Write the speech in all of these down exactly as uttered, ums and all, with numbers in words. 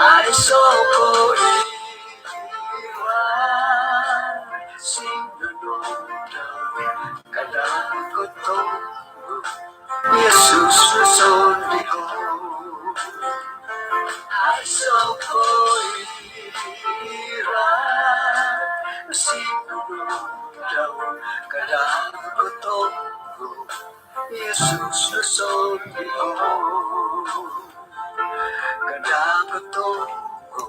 Aiso ko iran sinunudau kada ko tonggo Yesus sondiho. Aiso ko iran sinunudau kada ko tonggo Yesus sondiho. Kada ko tonggo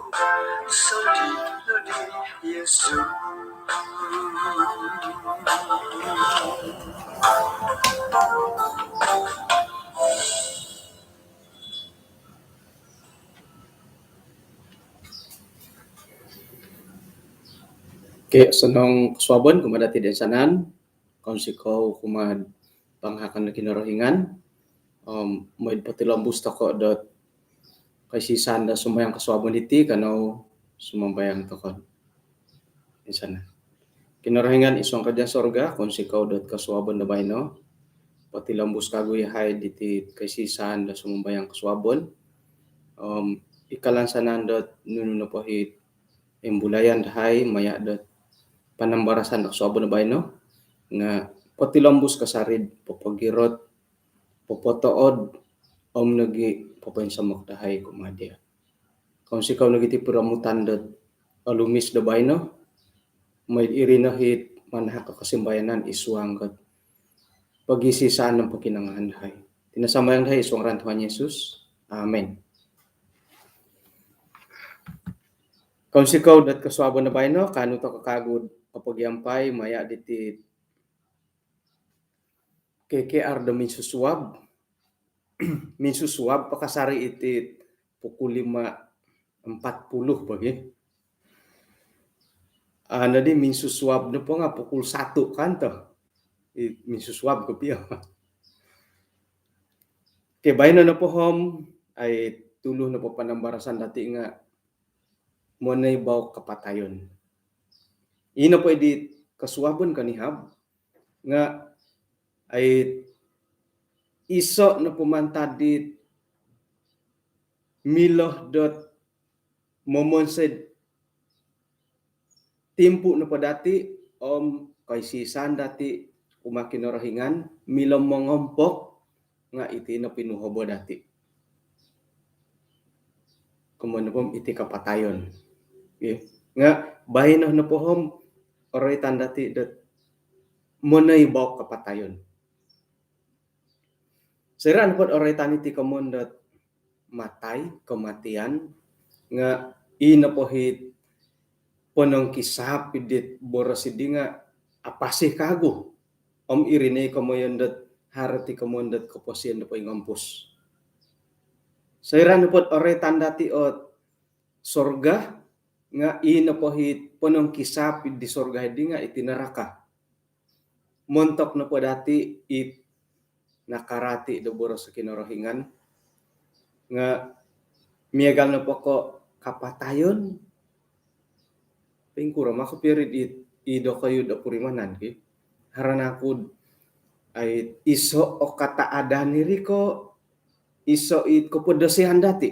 sondiho di Yesus. Okey, osonong kosuabon kumaa dati toinsanan. Kounsikou kumaa panahakan do Kinorohingan. Om mooi potilombus tokou dot koisisan do sumambayang kosuabon diti, kanou sumambayang tokou toinsanan. Kinorohingan id suang kerajaan sorga, kounsikou dot kosuabon do baino. Potilombus kagu yahai diti koisisan do sumambayang kosuabon. Om id kalansanan dot nunu nopo it imbulayan dahai maya dot panambarasan do kosuabon do baino, nga potilombus kasari popogirot, popotood, om nogi popoinsomok dahai kumaa dia. Kounsikou nogi iti piromutan dot olumis do baino, mooi iri no it manahak kosimbayanan id suang dot pogiisisan om pokinongohan dahai. Iti no sambayang dahai id suang ngaran Tuhan Yesus. Amin. Kounsikou dot kosuabon do baino, kanou tokou kagu popogiampai maya diti K K R do minsusuab. Minsusuab po kasari iti pukul lima empat puluh pagi. Ah, jadi minsusuab nopo nga pukul satu kan toh. I, minsusuab kopio. Okey, baino nopo om, ai, tuluh nopo panambarasan dati nga Monoi Baok Kapatayon. Ino po di kosuabon konihab, nga, ai, iso nopo mantad di milo dot momonsoi timpu nopo dati om koisisan dati kumaa Kinorohingan, milo mongompok nga iti no pinuhobo dati. Komoyon nopo om iti kapatayon. Okey. Nga baino nopo om oroitan dati dot monoi baok kapatayon. Soira nopo dot oroitan iti komoyon dot matai, kematian, nga i nopo it ponong kisap dit boros dii nga apasi kagu. Om iri no i komoyon dot haro iti komoyon dot koposion do poingompus. Soira nopo dot oroitan dati ot sorga, nga i nopo it ponong kisap di sorga dii nga iti neraka. Montok nopo dati it nakarati do boros Kinorohingan, nga miagal nopo ko kapatayon, poingkuro ma kopio iri di, i dokoyu do purimanan ki. Haro naku dot, ai, iso o kataadan iri ko iso i kopodosian dati.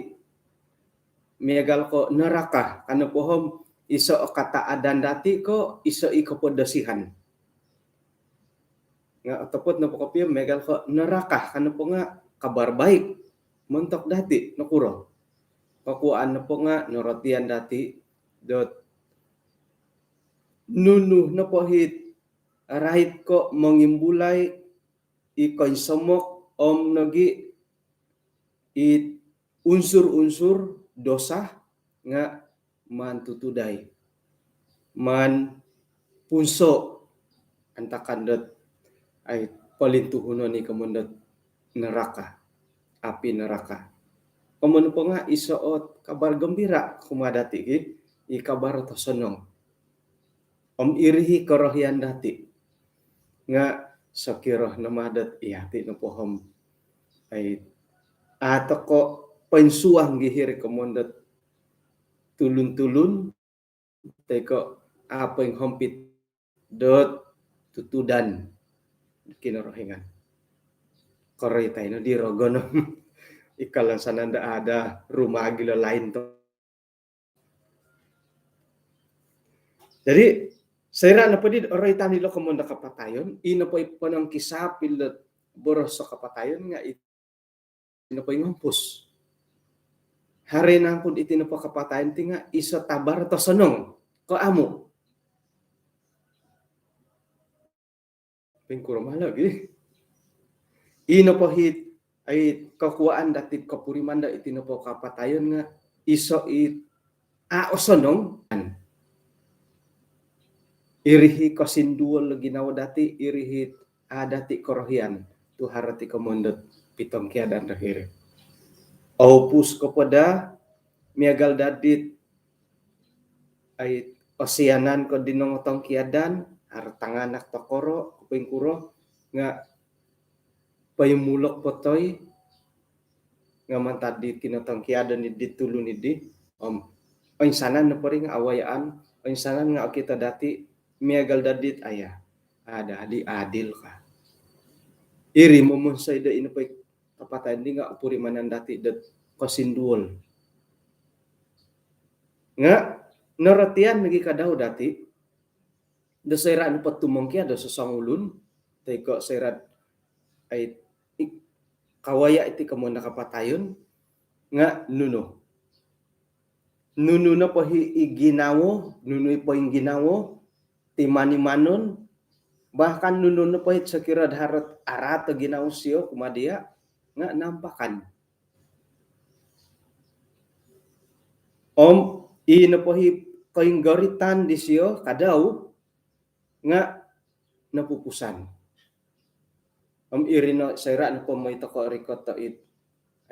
Miagal ko neraka, ka nopo om iso o kataadan dati ko iso i kopodosian. Nga otopot nopo kopio miagal ko neraka, ka nopo nga kabar baik montok dati, nokuro? Kokuaan nopo nga norotian dati dot nunu nopo it rait ko mongimbulai i koinsomok om nogi i unsur-unsur dosa nga maan tutudai, maan punso antakan dot, ai, polintuhunon i komoyon dot neraka, api neraka. Komoyon nopo nga iso ot kabar gembira kumaa dati ki, i kabar tosonong. Om iri i korohian dati. Nga sokiro no ma dot iyati nopo om, ai, au tokou poinsuang diri komoyon dot tulun-tulun toi ko au poinghompit dot tutudan Kinorohingan. Koroitai no di rogon om id kalansanan do ada rumah gilo lain to Jadi, soira' nopo di oroitan ilo komoyon do kapatayon, i nopo i ponongkisap ilo boros do kapatayon nga' i nopo i ngompus. Haro nangku iti nopo kapatayon ti nga' iso tabar tosonong ko' amu'? Poingkuro ma lagi. I nopo hi, ai, kokuaan dati' kopuriman do iti nopo kapatayon nga' iso i a' osonong. Iri hi kosinduol ginawo dati', iri hi a' dati' korohian tu' haro ti komoyon dot pitongkiadan do hiri. Oupus ko po daa, miagal dati' ai, osianan ko di nongotongkiadan, haro tanganak tokoro', ko poingkuro, nga' poimulok po toi, nga' mantad di kinotongkiadan di tulun di, om oinsanan nopo ri nga' awayaan, oinsanan nga' okito dati', miagal dati' aya, ada di adil ka. Iri momonsoi do i nopo i kapatayon di nga' opurimanan dati' dot kosinduol. Nga' norotian lagi kadau dati' do soira' nopo tumongkiad do sosongulun, toi ko' soira' ai, i, kawaya' iti komoyon do kapatayon, nga' nunu. Nunu nopo hi i ginawo, nunu i poingginawo, timan-imanon, bahkan nunu nopo hi sokiro do haro ot araat o ginawo sio kumaa diya', nga' nampakan. Om i nopo hi koinggoritan disio kadau nga' nopupusan. Om iri no soira' nopo moi toko' rikot do it,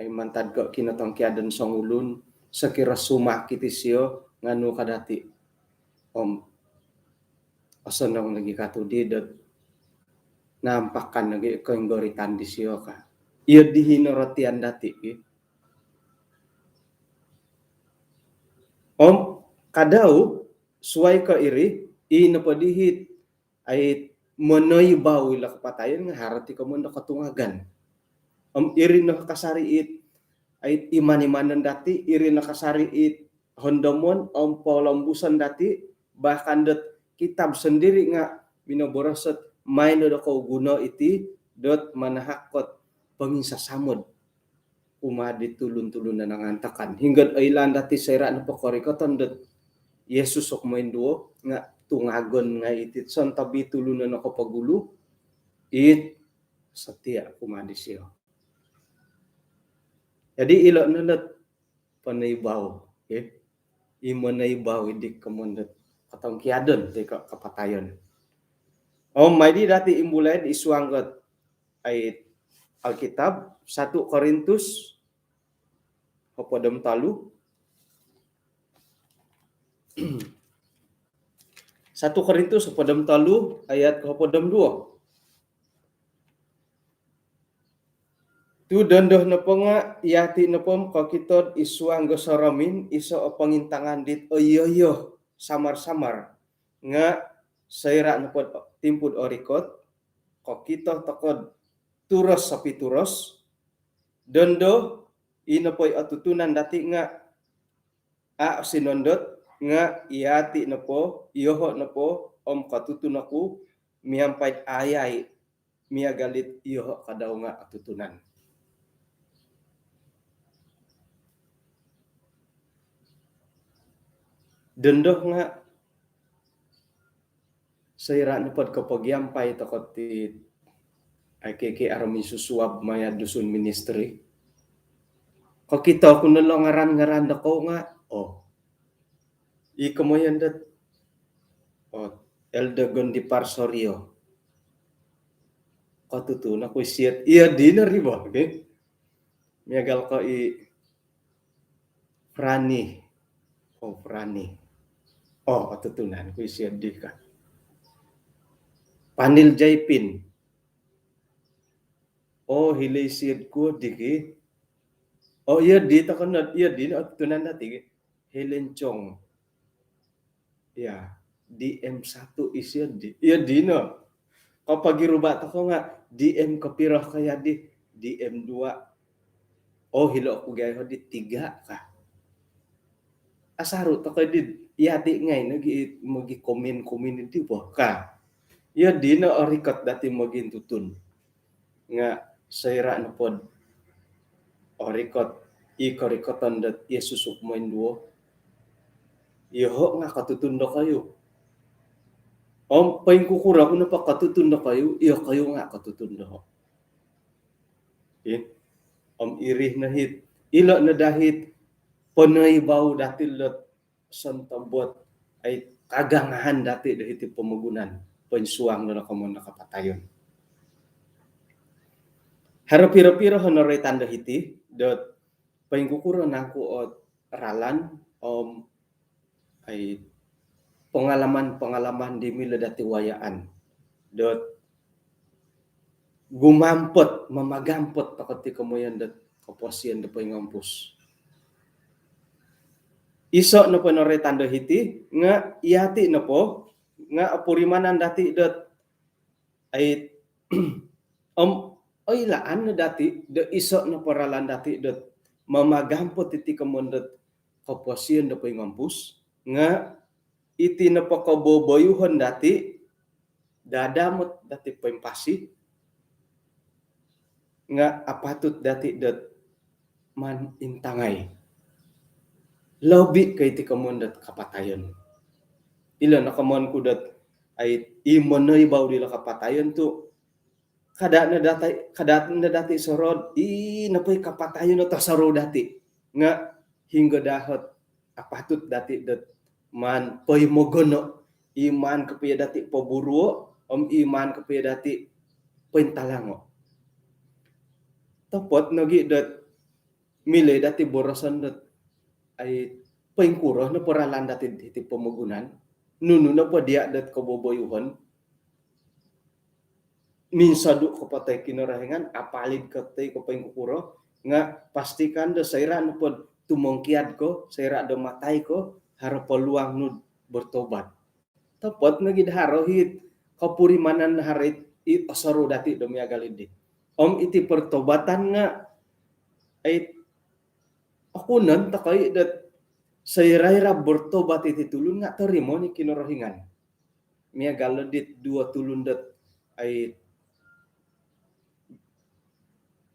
ai, mantad ko' kinotongkiadan songulun, sokiro sumakit isio, nga' nu ka dati'. Om osonong lagi ka tu' di dot nampakan lagi koinggoritan disio ka. Iyo di hi norotian dati' ki. Om kadau suwai ko' iri, i nopo di hi, ai, monoibau ilo kapatayon nga' haro ti komoyon do kotungagan. Om iri no kasari it, ai, iman-imanon dati', iri no kasari it hondomon om polombuson dati', bahkan dot kitab sondiri' nga' minoboros ot maino do kouguno iti dot manahak ot ponginsasamod kumaa di tulun-tulun do nangantakan. Hinggod oilaan dati' soira' nopo korikoton dot Yesus o kumoinduo nga' tungagon ngai' iti sontob i tulun o nokopogulu, it setia kumaa disio. Jadi ilo' no dot ponoibau, okey. I monoibau i di komoyon dot kotongkiadon toi ko' kapatayon. Om mai di dati' imbulai id suang dot ai Alkitab, satu Korintus hopod om tolu. Satu Korintus hopod om tolu ayat ko hopod om duo. Tu' dondo nopo nga' iyati' nopo kokito'd id suang do soromin iso' o pongintangan dit oiyo-iyo samar-samar, nga' soira' nopo'd timpu'd orikot kokito toko'd turos sopituros. Dondo i nopo i otutunan dati' nga' a' sinondot, nga' iyati' nopo, iyoho' nopo om kotutun oku miampai'd ayai miagal it iyoho' kadau nga' otutunan. Dondo nga' soira' nopo'd kopogiampai toko' ti ai, K K R minsusuab maya' Dusun Ministry, kokito ku no lo ngaran-ngaran dokou nga', oh, i komoyon dot, oh, Elder Gondi Parsorio. Kotutun oku isio, iyo dino ri bo, okey. Miagal ko' i Frani. Oh, Frani. Oh, otutunan ku isio di ka. Panil Jaipin. Oh, hilo' isio ku di ki. Oh, iyo di toko' no, iyo dino otutunan dati' ki. Helen Chong. Ya, D M satu isio di. Iyo dino. Kopogiruba' toko' nga' D M kopiro kaya di, D M dua. Oh, hilo' oku gia iho di tiga ka. asaru tokou di, iya ti ngai nogi mogi komen-komen iti po ka. Iyo dino orikot dati mogintutun. Nga soira nopod orikot i korikoton dot Yesus ukumoinduo, iyoho nga kotutun dokoyu. Om poingkukuro ku nopo kotutun dokoyu, iyokoyu nga kotutun doho. Okey. Om iri no hit, ilo no dahit ponoibau dati lot sontobot ai kagangahan dati do hiti pomogunan, poinsuang do nokomon do kapatayon. Haro piro-piro honoroitan do hiti dot poingkukuro nangku ot ralan om ai pengalaman-pengalaman di milo dati wayaan dot gumampot, mamagampot tokou ti komoyon dot koposion do poingompus. Iso nopo noroitan do hiti nga iyati nopo nga opurimanan dati dot ai om oilaan no dati do iso nopo ralan dati dot mamagampot iti komoyon dot koposion do poingompus nga iti nopo koboboyuhon dati dadamot dati poimpasi nga apatut dati dot maan intangai. Lobi ko iti komoyon dot kapatayon. Ilo no komoyon ku dot ai i monoibau dilo kapatayon tu kada no dati, kada no dati sorod i nopo i kapatayon no tosorou dati nga hinggo dahot apatut dati dot maan poimogono, i maan kopio dati poburuo om i maan kopio dati pointalango. Topot nogi dot milo dati boroson dot ai poingkuro nopo ralan dati hiti pomogunan, nunu nopo dia dot koboboyuhon, minsodu kopotoi Kinorohingan, apalid kotoi ko poingkukuro, nga pastikan do soira nopod tumongkiad ko, soira do matai ko, haro peluang nu bertobat. Topot nogi do haro hit kopurimanan haro it, it osorou dati do miagal idi. Om iti pertobatan nga ai okunon tokou dot soira-ira bertobat iti tulun nga torimo ni Kinorohingan. Miagal dit duo tulun dot ai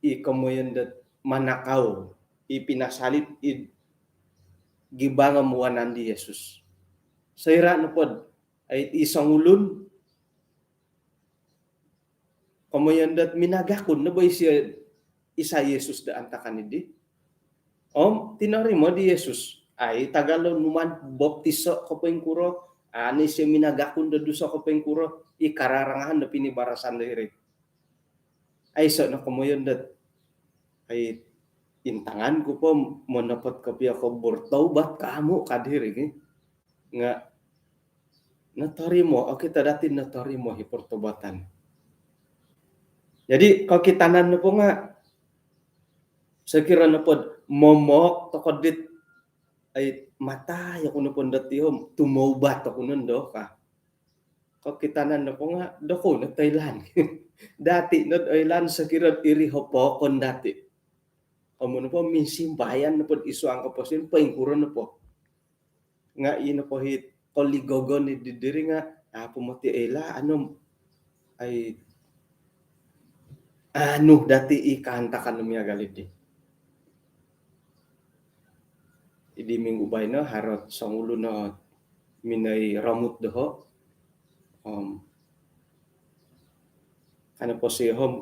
i komoyon dot manakau, i pinasalib, i gibang om wanan di Yesus. Soira nopod ai i songulun komoyon dot minagakun no bo isio isai Yesus do antakan idi. Om tinorimo di Yesus. Ai tagal do numaan boptiso ko poingkuro, anu isio minagakun do duso ko poingkuro, i kararangahan do pinibarasan do iri. Aiso no komoyon dot ai intangan ku po monopot kopio ko bertobat kamu ka diri gi. Nga notorimo, okito dati notorimo hi pertobatan. Jadi kokitanan nopo nga sokiro nopod momok tokou dit ai matai oku nopo dot ihom tumoubat oku nondo ka. Kokitanan nopo nga dokou no toilaan. Dati no toilaan sokiro iri ho pokon dati. Komoyon nopo minsimbayan nopod isuang koposion poingkuro nopo. Nga i nopo hit koligogon di diri nga apo moti ila anu ai anu dati i kaantakan miagal idi. Idi minggu baino haro songulun no minoi romut doho. Om kano po sio hom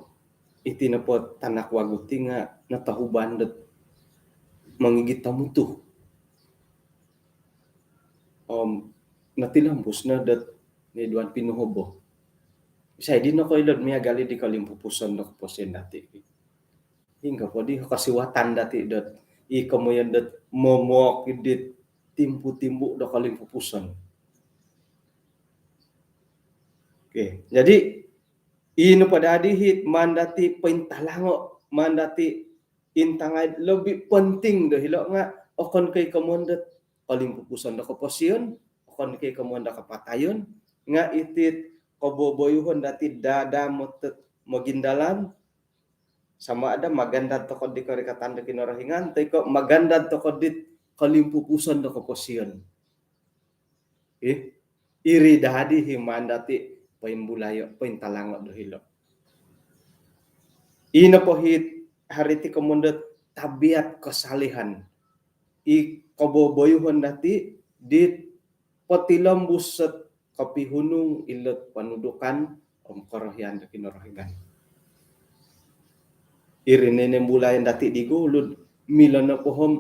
iti nopo tanak wagu ti nga notohuban dot mongigit tomutu. Om notilombus no dot niduan pinuhobo. Isai di nokoilo miagal di kolimpupuson do koposion dati. Hinggo po di kosiwatan dati dot i komoyon dot momok dit timpu-timpu do kolimpupuson. Okey, jadi i nopo dadi hit maan dati pointalango, maan dati intangai lobi penting do hilo nga okon ko i komoyon dot kolimpupuson do koposion, okon ko i komoyon do kapatayon, nga itit koboboyuhon dati dadamot dot mogindalan, sama ada magandad tokou di korikatan do Kinorohingan, toi ko magandad tokou dit kolimpupuson do koposion. Ih, iri dadi hi maan dati poimbulayo, pointalango do hilo. Ino po hi haro iti komoyon do tabiat kesalehan. I koboboyuhon dati di potilombus dot kopihunung ilo pontudukan om korohian do Kinorohingan. Iri no i nimbulai dati di gulu do milo nopo om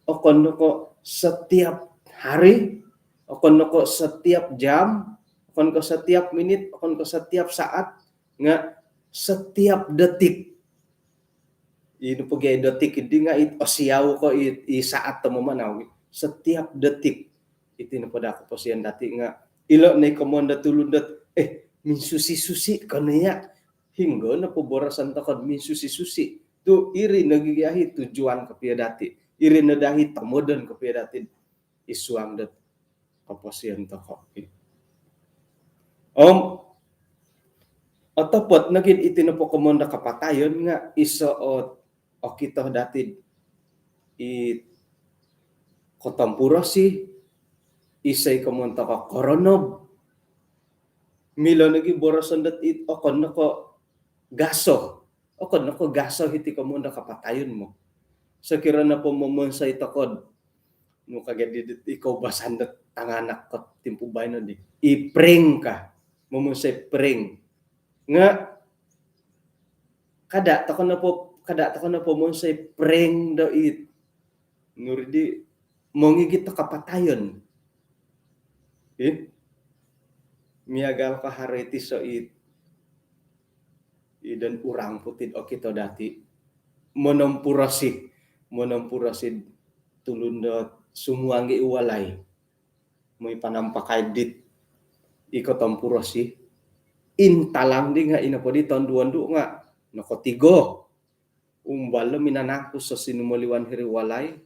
okon no ko setiap hari, okon no ko setiap jam, okon ko setiap minit, okon ko setiap saat, nga setiap detik. Ino po gia i detik di nga it osiau ko i, i saat do mamanau. Setiap detik. Iti nopo daa koposion dati nga ilo no i komoyon do tulun dot, eh, minsusi-susi ko no ya. Hinggo nopo boroson tokou do minsusi-susi. Tu iri nogi gia hi tujuan kopio dati. Iri no daa hi tomodon kopio dati id suang dot koposion tokou. Om otopot nogi iti nopo komoyon do kapatayon nga iso ot okito dati i kotompurosi, iso i komoyon tokou koronob. Milo nogi boroson dot it okon no ko gaso. Okon no ko gaso iti komoyon do kapatayon mo. Sokiro nopo momonsoi tokou do, nu ka gia di, di, i koubasan dot tanganak ko timpu baino di. I prank ka. Momonsoi prank. Nga kada tokou nopo, kada tokou nopo momonsoi prank do it. Nuri di mongigit do kapatayon. Ih. Miagal ko haro iti so it, i don orang putih okito dati. Monompurosi, monompurosi tulun do sumuang i walai. Moi panampakai dit i kotompurosi. Intalang di nga ino po di tondu-ondu nga nokotigo. Umbal lo minanangkus so sinumoliwan hiri walai.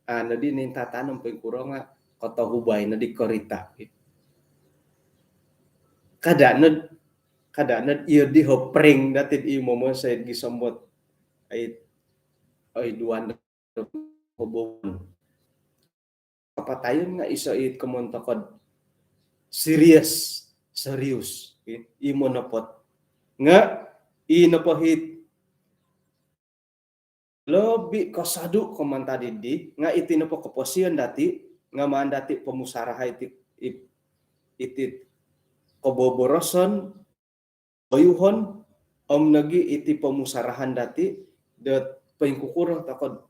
Ano di nintatanom poingkuro nga kotohubai no di korita. Kada no, kada no iyo di ho prank dati i momonsoi gisom dot ai, ai duan hobon. Kapatayon nga iso it komoyon tokou do serius, serius. I, i monopot. Nga i nopo hit lobi kosodu ko mantad di, nga iti nopo koposion dati, nga maan dati pomusarahai iti, it-, iti koboboroson, boyuhon, om nogi iti pomusarahan dati, dot poingkukuro tokou do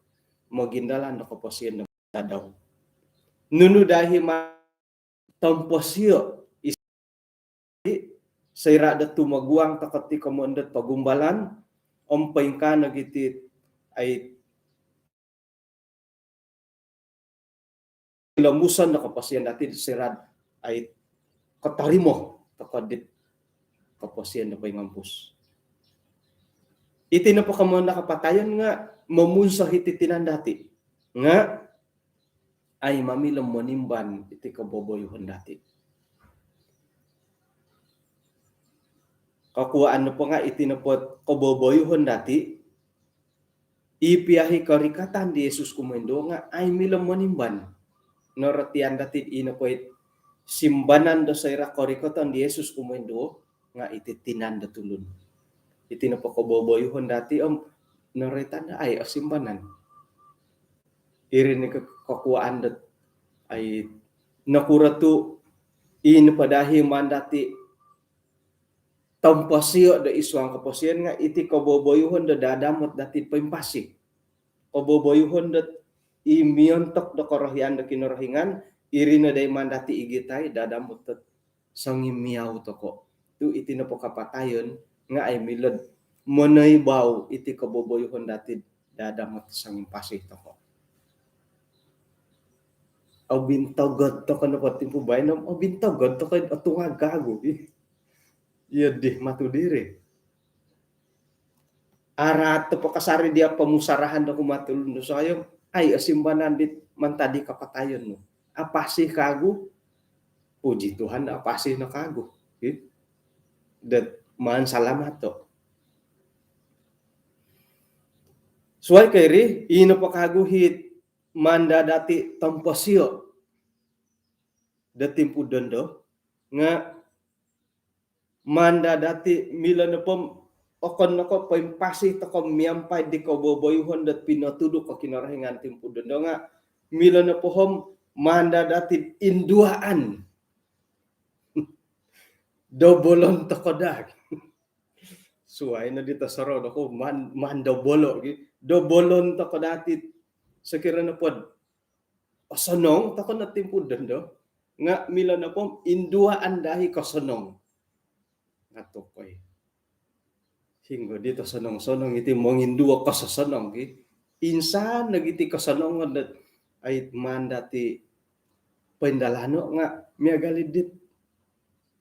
mogindalan do koposion do tadau. Nunu daa hi ma-, tomposio is-, soira do tumoguang tokou ti komoyon dot pogumbalan, om poingkaa nogi ti ai lombuson do koposion dati soira do ai kotorimo tokou dit koposion do poingompus. Iti nopo komoyon do kapatayon nga momunso hiti tinan dati. Nga ai mamilo monimban iti koboboyuhon dati. Kokuaan nopo nga iti nopo koboboyuhon dati, i pia hi korikatan di Yesus kumoinduo nga ai milo monimban. Norotian dati i nopo it simbanan do soira korikatan di Yesus kumoinduo nga iti tinan do tulun. Iti nopo koboboyuhon dati om noroitan do ai osimbanan. Iri ni ke-, kokuaan dot ai nokuro tu i nopo daa hi maan dati tomposio do id suang koposion nga iti koboboyuhon do dadamot dati poimpasi. Koboboyuhon dot i miontok do korohian do Kinorohingan, iri no daa i maan dati igitai dadamot dot songimiau tokou. Tu iti nopo kapatayon nga ai milo do monoibau iti koboboyuhon dati dadamot songim-, impasi tokou. Obintogod tokou nopo timpu baino, obintogod tokou otungag kagu. Ih. Iyo di matu diri. Araat nopo kasari dia pomusarahan do kumaa tulun do soyom, ai osimbanan dit mantad di kapatayon nu. Apasi kagu, puji Tuhan, apasi no kagu. Ih. Dot maan salamat to. Suai ko iri, i nopo kagu hit manda dati' tomposio' do timpu dondo nga' manda dati' milo nopo okon no ko' poimpasi toko' miampai di koboboyuhon dot pinotuduk o Kinorohingan timpu dondo nga' milo nopo om manda dati' induaan. Dobolon toko' daa. Suai no di tosoro doku man, man dobolo gi. Dobolon toko' dati' sokiro nopod osonong toko' no timpu dondo nga' milo nopo induaan dahi kosonong. Nga' tokoi. Hinggo di tosonong-sonong iti monginduo kososonong gi. Insan nogi ti kosonongon dot ai man dati' poindalano' nga' miagal i dit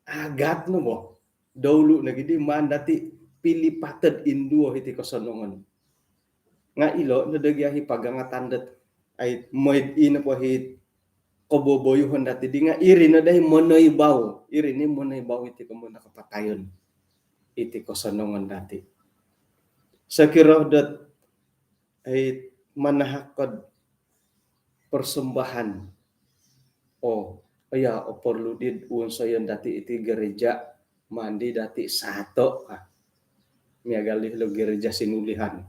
agat no bo. Doulu nogi di man dati' pilipated induo iti kosonongon. Nga' ilo' no dogi ahi pagangatan dot ai moid ino po hit koboboyuhon dati' di nga' iri no dai monoibau. Iri ni monoibau iti komoyon do kapatayon. Iti kosonongon dati'. Sokiro dot ai manahak kod persembahan. Oh, iya, oh, perlu did wonsoyon dati' iti gereja mandi dati' sato' ka. Miagal di lo gereja Sinulihan.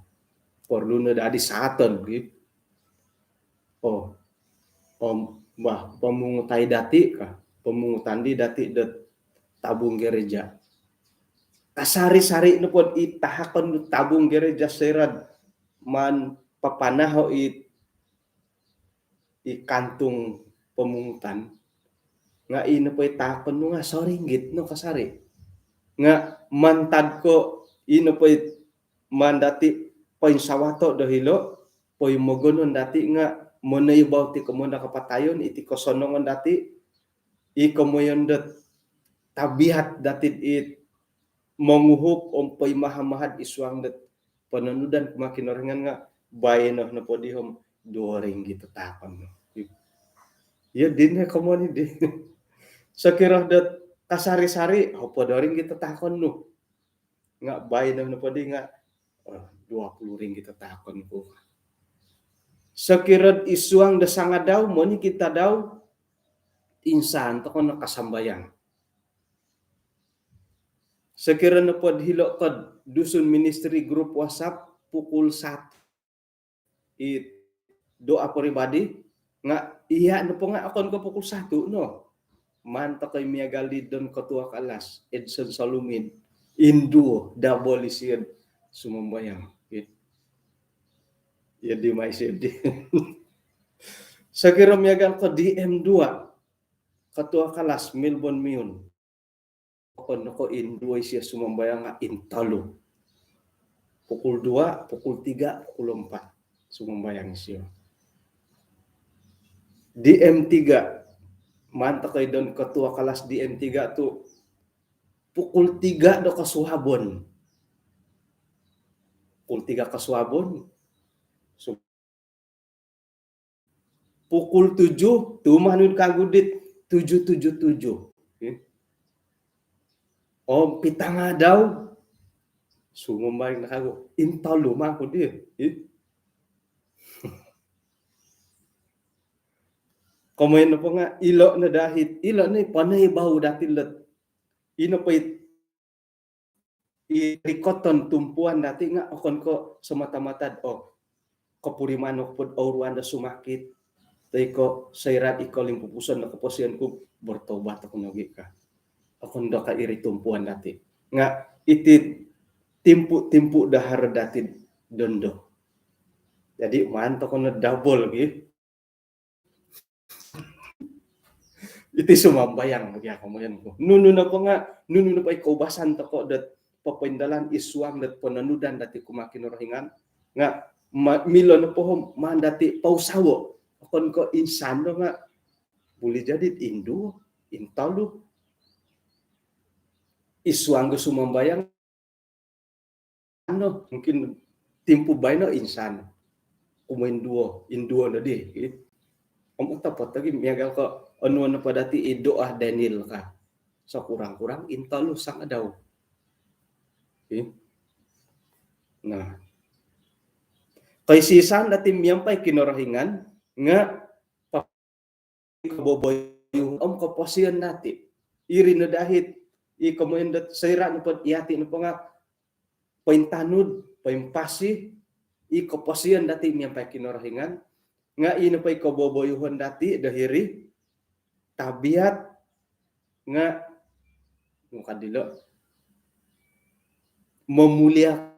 Perlu no dadi saton gi. Oh, om bah, pemungutai dati' ka. Pemungutan di dati' dot tabung gereja. Kasari-sari nopod i tahakon tabung gereja soira'd man papanaho' i i kantung pemungutan, nga' ino po i tahakon nu nga' soringgit no kasari. Nga' mantad ko' ino po i man dati' poinsawato' do hilo', poimogonon dati' nga' monoibau ti komoyon do kapatayon, iti kosonongon dati', i komoyon dot tabiat dati' it monguhup om poimaha-mahad i suang dot pononudan kumaa Kinorohingan nga' baino nopo di om duo ringgit o tahakon nu. Iyo dino komoyon di. Sokiro dot kasari-sari, hopod o ringgit o tahakon nu. Nga' baino nopo di nga', oh, dua puluh ringgit o tahakon ku. Sokiro i suang do sangadau, monikid tadau, insan toko' no kasambayang. Sokiro nopod hilo' kod Dusun Ministry Group WhatsApp pukul satu i doa peribadi, nga' iya' nopo nga' okon ko' pukul satu no. Man toko' i miagal di don ketua kalas, Edson Salumin, induo, double isio sumambayang. Iyo di mai isio di. Sokiro miagal ko' D M dua, ketua kalas, Melbon Miun. Okon no ko' induo isio sumambayang nga' intolu. Pukul dua, pukul tiga, pukul empat. Sumambayang isio. D M tiga. Man toko' i don ketua kalas D M tiga tu pukul tiga do kosuabon. Pukul tiga kosuabon. Pukul tujuh, tumanud kagu dit tujuh tujuh tujuh. Eh. Om pitangadau, sumambayang no kagu, intolu mangku di. Eh. Komoyon nopo nga', ilo' no dahit, ilo' no i ponoibau dati' lot. Ino po i i rikoton tumpuan dati' nga' okon ko' semata-mata, oh, kopuriman oku pod ouruan do sumakit, toi ko' soira'd i kolimpupuson do koposion ku, bertobat oku nogi' ka. Okon do ka iri tumpuan dati'. Nga' iti timpu-timpu do haro dati' dondo. Jadi, maan toko' no double gi. Iti sumambayang bagi aku, komoyon ku. Nunu nopo nga', nunu nopo i koubasan toko' dot popoindalan i suang dot pononudan dati' kumaa Kinorohingan, nga' ma-, milo nopo om maan dati' pousawo'. Okon ko' insan do nga' buli jadi induo, intolu. I suang do sumambayang, anu, mungkin timpu baino insan. Kumoinduo, induo no di. Om otopot lagi miagal ko' onuo nopo dati' i doa Daniel ka. Sekurang-kurang intolu sangadau. Nah. Koisisan dati' miampai Kinorohingan, nga' pa-, koboboyuhon om koposion dati'. Iri no dahit i komoyon dot soira' nopo dot iyati' nopo nga' pointanud, poimpasi i koposion dati' miampai Kinorohingan, nga' i nopo i koboboyuhon dati' do hiri, tabiat nga' mukad dilo' momulia,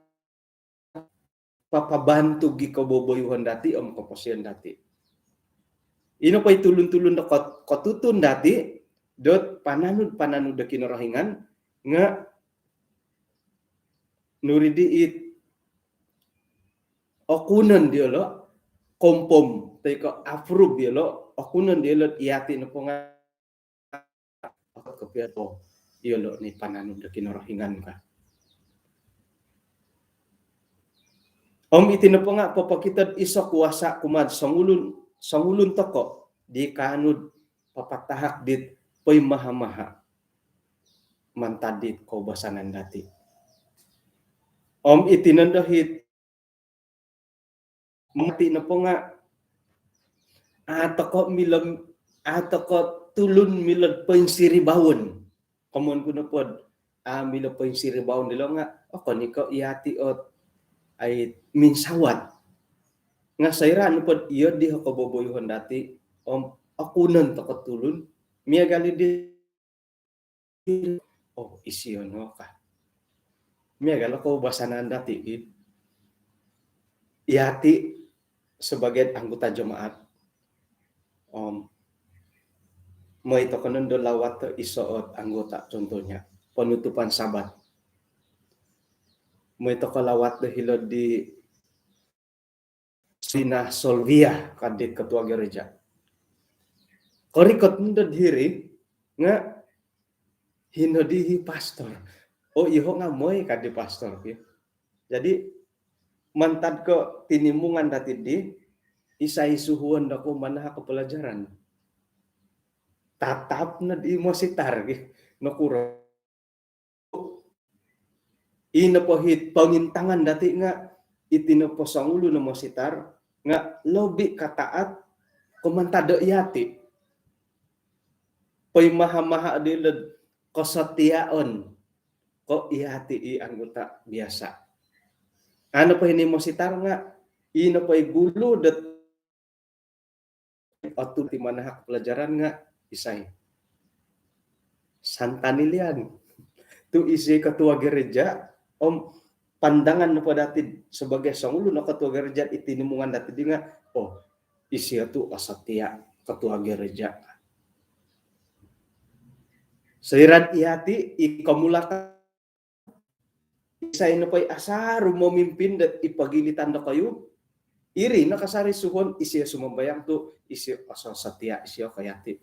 papabantug i koboboyuhon dati' om koposion dati'. I nopo i tulun-tulun do kot-, kotutun dati' dot pananud-pananud do Kinorohingan nga' nuri di it okunon diyolo', kompom toi ko' approve diyolo', okunon diyolo' iyati' nopo nga' okon ko' kopio po iyolo' ni pananud do Kinorohingan ka. Om iti nopo nga' popokito'd iso kuasa' kumaa'd songulun, songulun toko' di kaanu'd papatahak dit poimaha-maha mantad dit koubasanan dati'. Om iti nondo hit mati nopo nga' a' toko' milo, a' toko' tulun milo'd poinsiribaon. Komoyon ku nopod a' milo poinsiribaon dilo' nga' okon i' ko' iyati' ot ai minsawat. Nga' soira' nopod iyo di o koboboyuhon dati' om okunon toko' tulun, miagal i' di, oh, isio no ka. Miagal o koubasanan dati' ki. Iyati' sebagai anggota jemaat, om moi toko' nondo lawat do iso ot anggota, contohnya penutupan Sabat. Moi toko' lawat do hilo di Sina Solvia ka di ketua gereja. Korikot nondo diri nga' hino di hi pastor. Oh, iyoho' nga' moi ka di pastor ki. Jadi mantad ko' tinimungan dati' di, isai suhuon do ko manahak ko pelajaran. Tatap nod i mositar ki. Nokuro? I nopo hit pongintangan dati' nga' iti nopo songulun o mositar nga' lobi kataat ko mantad do iyati'. Poimaha-maha dilo'd kosotiaon ko' iyati' i anggota biasa. A' nopo hino i mositar nga' i nopo i gulu dot otu ti manahak pelajaran nga' isai? Santanilian. Tu' isio ketua gereja, om pandangan nopo dati' sebagai songulun o ketua gereja, i tinimungan dati' di nga', oh, isio tu' osotia ketua gereja. Soira'd iyati' i komulakan, isai nopo i asaru momimpin dot i pogilitan dokoyu, iri no kasari suhuon isio sumambayang tu' isio osotia isio ko iyati'.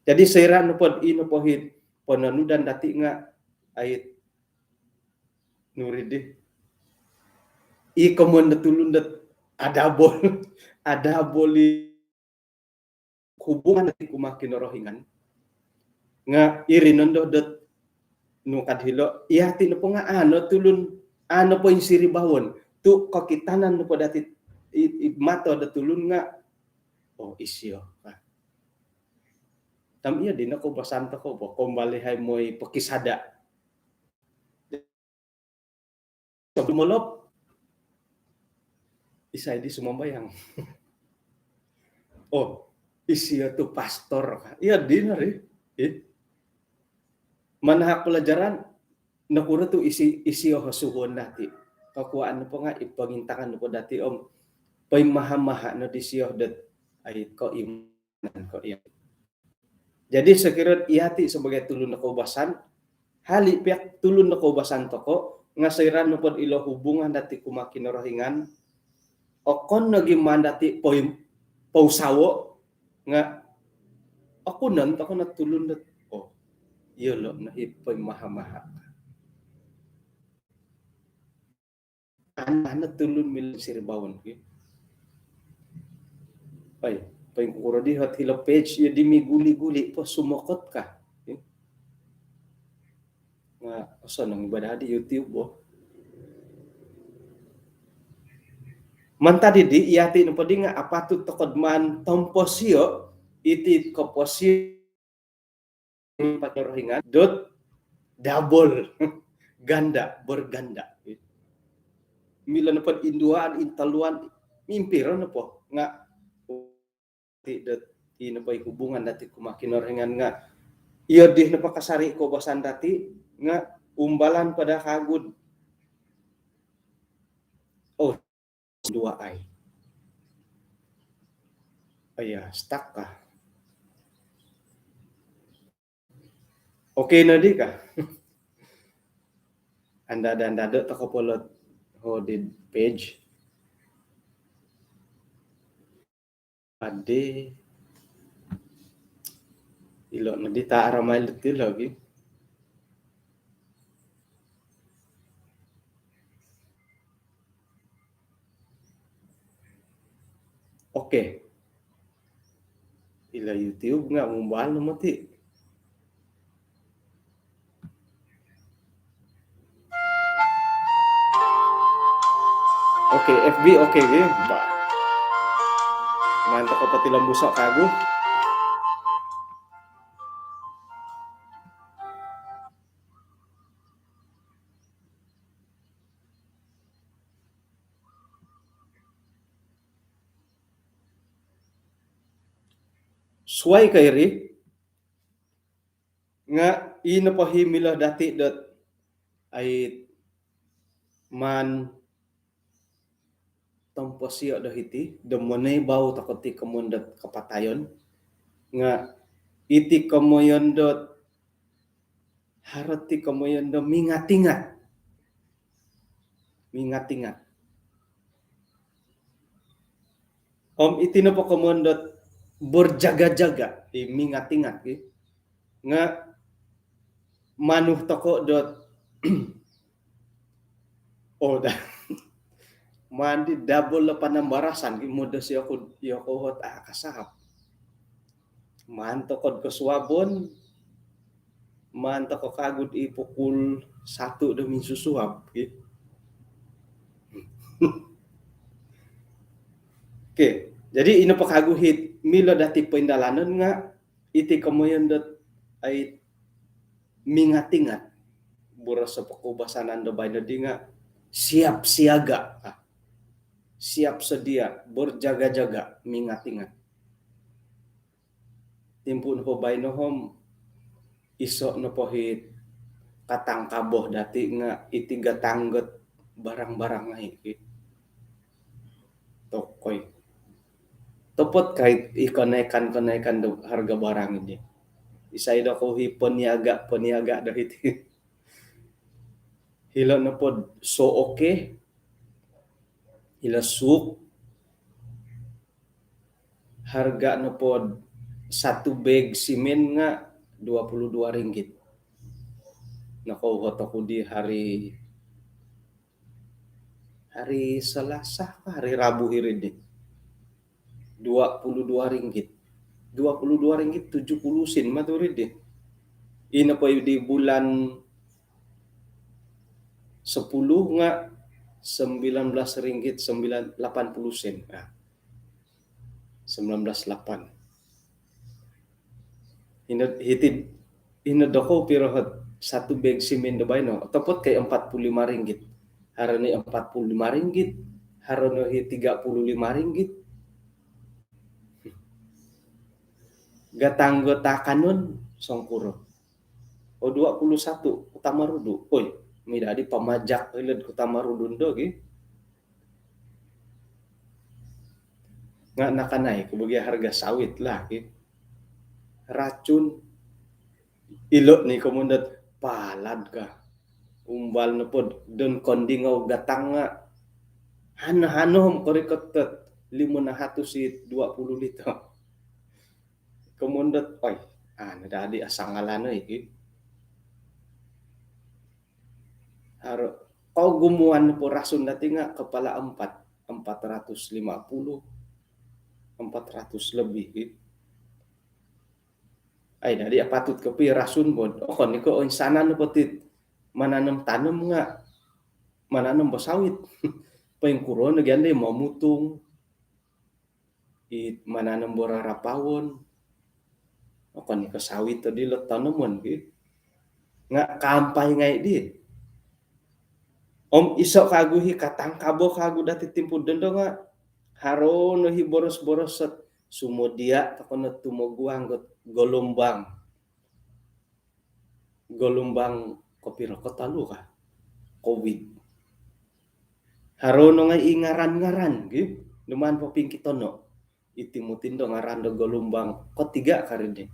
Jadi soira' nopod i nopo hit pononudan dati' nga' ai nuri di, i komoyon do tulun dot adabol, adabol i hubungan dati' kumaa Kinorohingan. Nga' iri nondo dot nukad hilo, iyati' nopo nga' a' no tulun, a' no poinsiribaon. Tu' kokitanan nopo dati' i, i mato do tulun nga', oh, isio. Nah. Tam iyo dino koubasan toko' po, kombali hai moi pokisada'. Dumolop, isai di sumambayang? Oh, isio tu' pastor. Iyo dino ri. Eh? Manahak pelajaran, nokuro tu' isi, isio o suhuon dati'? Kokuaan nopo nga' i pongintangan nopo dati' om poimaha-maha nod isio dot ai ko' im- Jadi sokiro iyati' sebagai tulun do koubasan, hali' pia tulun do koubasan toko', nga' soira' nopod ilo hubungan dati' kumaa Kinorohingan, okon nogi maan dati' poim-, pousawo', nga' okunon toko' no tulun dot, oh, iyolo' no i poimaha-maha. Ana-ana tulun milo siribaon ki. Oi, poingkuro di hot hilo page iyo di miguli-guli po sumokot ka. Nga' osonong ibadah di YouTube bo. Mantad di, iyati nopo di nga apatut tokou do maan tomposio iti koposio Kinorohingan dot double, ganda, berganda. Milo nopo induaan, intaluan, impiro nopo nga ti dot i nopo i hubungan dati kumaa Kinorohingan nga iyo di nopo kasari koubasan dati nga umbalan po do kagu do, oh, dua ai. Aya, stuck ka. Okay no di ka. Andad-andad tokou po lo hodi page. Adi. Ilo no di ta aramai lo ti lagi. Okay. Ilo YouTube nga mumbal no moti. Okay, F B okay gi. Ba. Maan tokou po tilombuso kagu. Suai ka iri, nga i nopo i milo dati dot ai maan tomposio do hiti, do monoibau tokou ti komoyon dot kapatayon, nga iti komoyon dot haro ti komoyon do mingat-ingat. Mingat-ingat. Om iti nopo komoyon dot berjaga-jaga, i mingat-ingat ki. Nga manu tokou dot, oh, daa. Maan di double lo panambarasan ki, mudo si aku, yoku hot, ah, kasahap. Maan tokou do kosuabon, maan tokou kagu di pukul satu do minsusuab, ki. Okay, jadi ino po kagu hiti milo dati poindalanon nga iti komoyon dot ai mingat-ingat. Boros po koubasanan do baino di nga siap siaga. Ah. Siap sedia, berjaga-jaga, mingat-ingat. Timpu nopo baino om iso nopo i katangkabo dati nga iti gatang dot barang-barang ngai ki. Tokoi. Topot kai i kenaikan-kenaikan do harga barang ini. Isai dokou i peniaga-peniaga do hiti. Hilo nopo do so okay. Hilo suuk. Harga nopo do satu beg simen nga dua puluh dua ringgit. Nokouhot oku di hari, hari Selasa ka hari Rabu iri di. Dua puluh dua ringgit. Dua puluh dua ringgit tujuh puluh sen ma tu iri di. Ino po di bulan sepuluh nga sembilan belas ringgit sembilan, lapan puluh sen. Ah. Sembilan belas lapan. Ino hiti, ino dokou piro hot satu beg simen do baino. Topot kai empat puluh lima ringgit. Haro ni empat puluh lima ringgit, haro no i tiga puluh lima ringgit. Gatang do taakanon songkuro. Oh, dua puluh satu, Kota Marudu. Oi, mida di pamajak ilo do Kota Marudu ndo gi. Nga nakanai ko bagi harga sawit lah gi. Racun. Ilo ni komoyon dot palad ka. Umbal nopo do kondingou gatang nga hano-hano om korikot dot limo nahatus i dua puluh liter. Komoyon dot, oi, anu dadi asangalan, oi, ki. Haro, kogumuan po rasun dati nga kepala empat, empat ratus lima puluh, empat ratus lebih, ki. Ai, dadi apatut kopio rasun bo. Okon i ko insanan po ti mananom-tanom nga mananom bo sawit. Poingkuro no gia di momutung, i mananom borarapaon, okon i ko sawit di lo tonomon ki. Nga' kaampai ngai' di. Om iso' kagu hi katangkabo kagu dati timpu dondo nga' haro no hi boros-boros sot sumodia' toko no tumoguang got golombang. Golombang kopiro, kotolu ka? Covid. Haro no ngai' i ngaran-ngaran gi, numaan popingkitono'. Iti mutindo ngaran do golombang kotiga' kari di.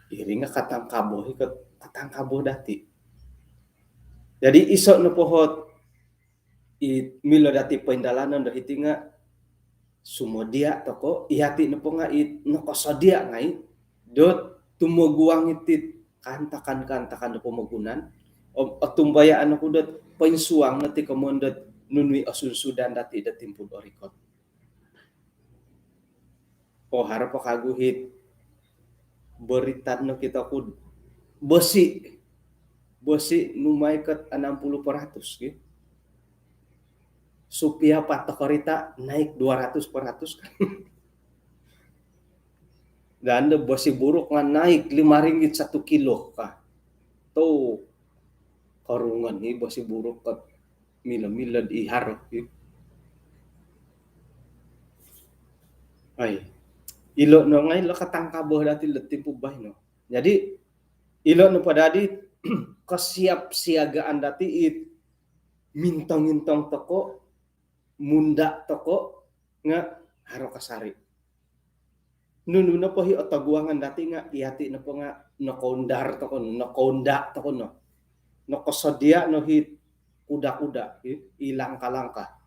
Iri nga' katangkabo hi, katangkabo dati. Jadi iso' nopo hot i milo dati poindalanon do hiti nga' sumodia' toko', iyati' nopo nga' i nokosodia' ngai' dot tumoguang iti kaantakan-kaantakan do pomogunan. Om otumbayaan oku dot poinsuang no ti komon dot nunu i osunsudan dati' do timpu do rikot. O, haro po kagu hit boritan no kito kud bosi. Bosi numaik ot enam puluh peratus gi. Supia pat korita naik dua ratus peratus kan. Dan do bosi buruk nga naik lima ringgit satu kilo ka. Tu korungon ni bosi buruk kot milo-milo di haro. Ai. Ilo no ngai' lo katangkabo dati lo timpu baino. Jadi ilo no padadi kesiapsiagaan dati it mintong-intong toko, munda' toko nga' haro kasari. Nunu nopo hi otoguangan dati nga' iyati' nopo nga' nokoundar toko no, nokounda' toko no. Nokosodia' no hi kuda-kuda, hi, i langka-langka.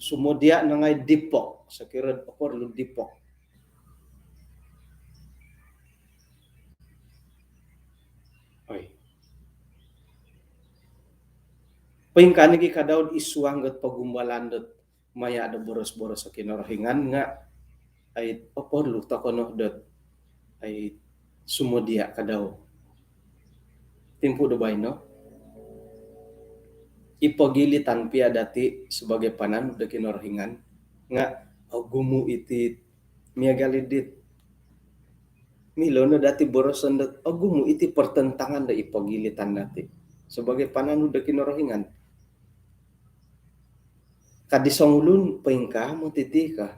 Sumodia' no ngai' dipok, sokiro oporlu dipok. Oi. Poingkaa nogi' ka Daud id suang dot pogumbalan dot maya' do boros-boros o Kinorohingan nga' ai oporlu toko no dot ai sumodia' ka dau. Timpu do baino, i pogilitan pia dati' sabagai pananud do Kinorohingan nga' ogumu' iti miagal i dit milo no dati' boroson dot ogumu' iti pertentangan do i pogilitan dati' sabagai pananud do Kinorohingan. Ka di songulun, poingkaa moti ti ka,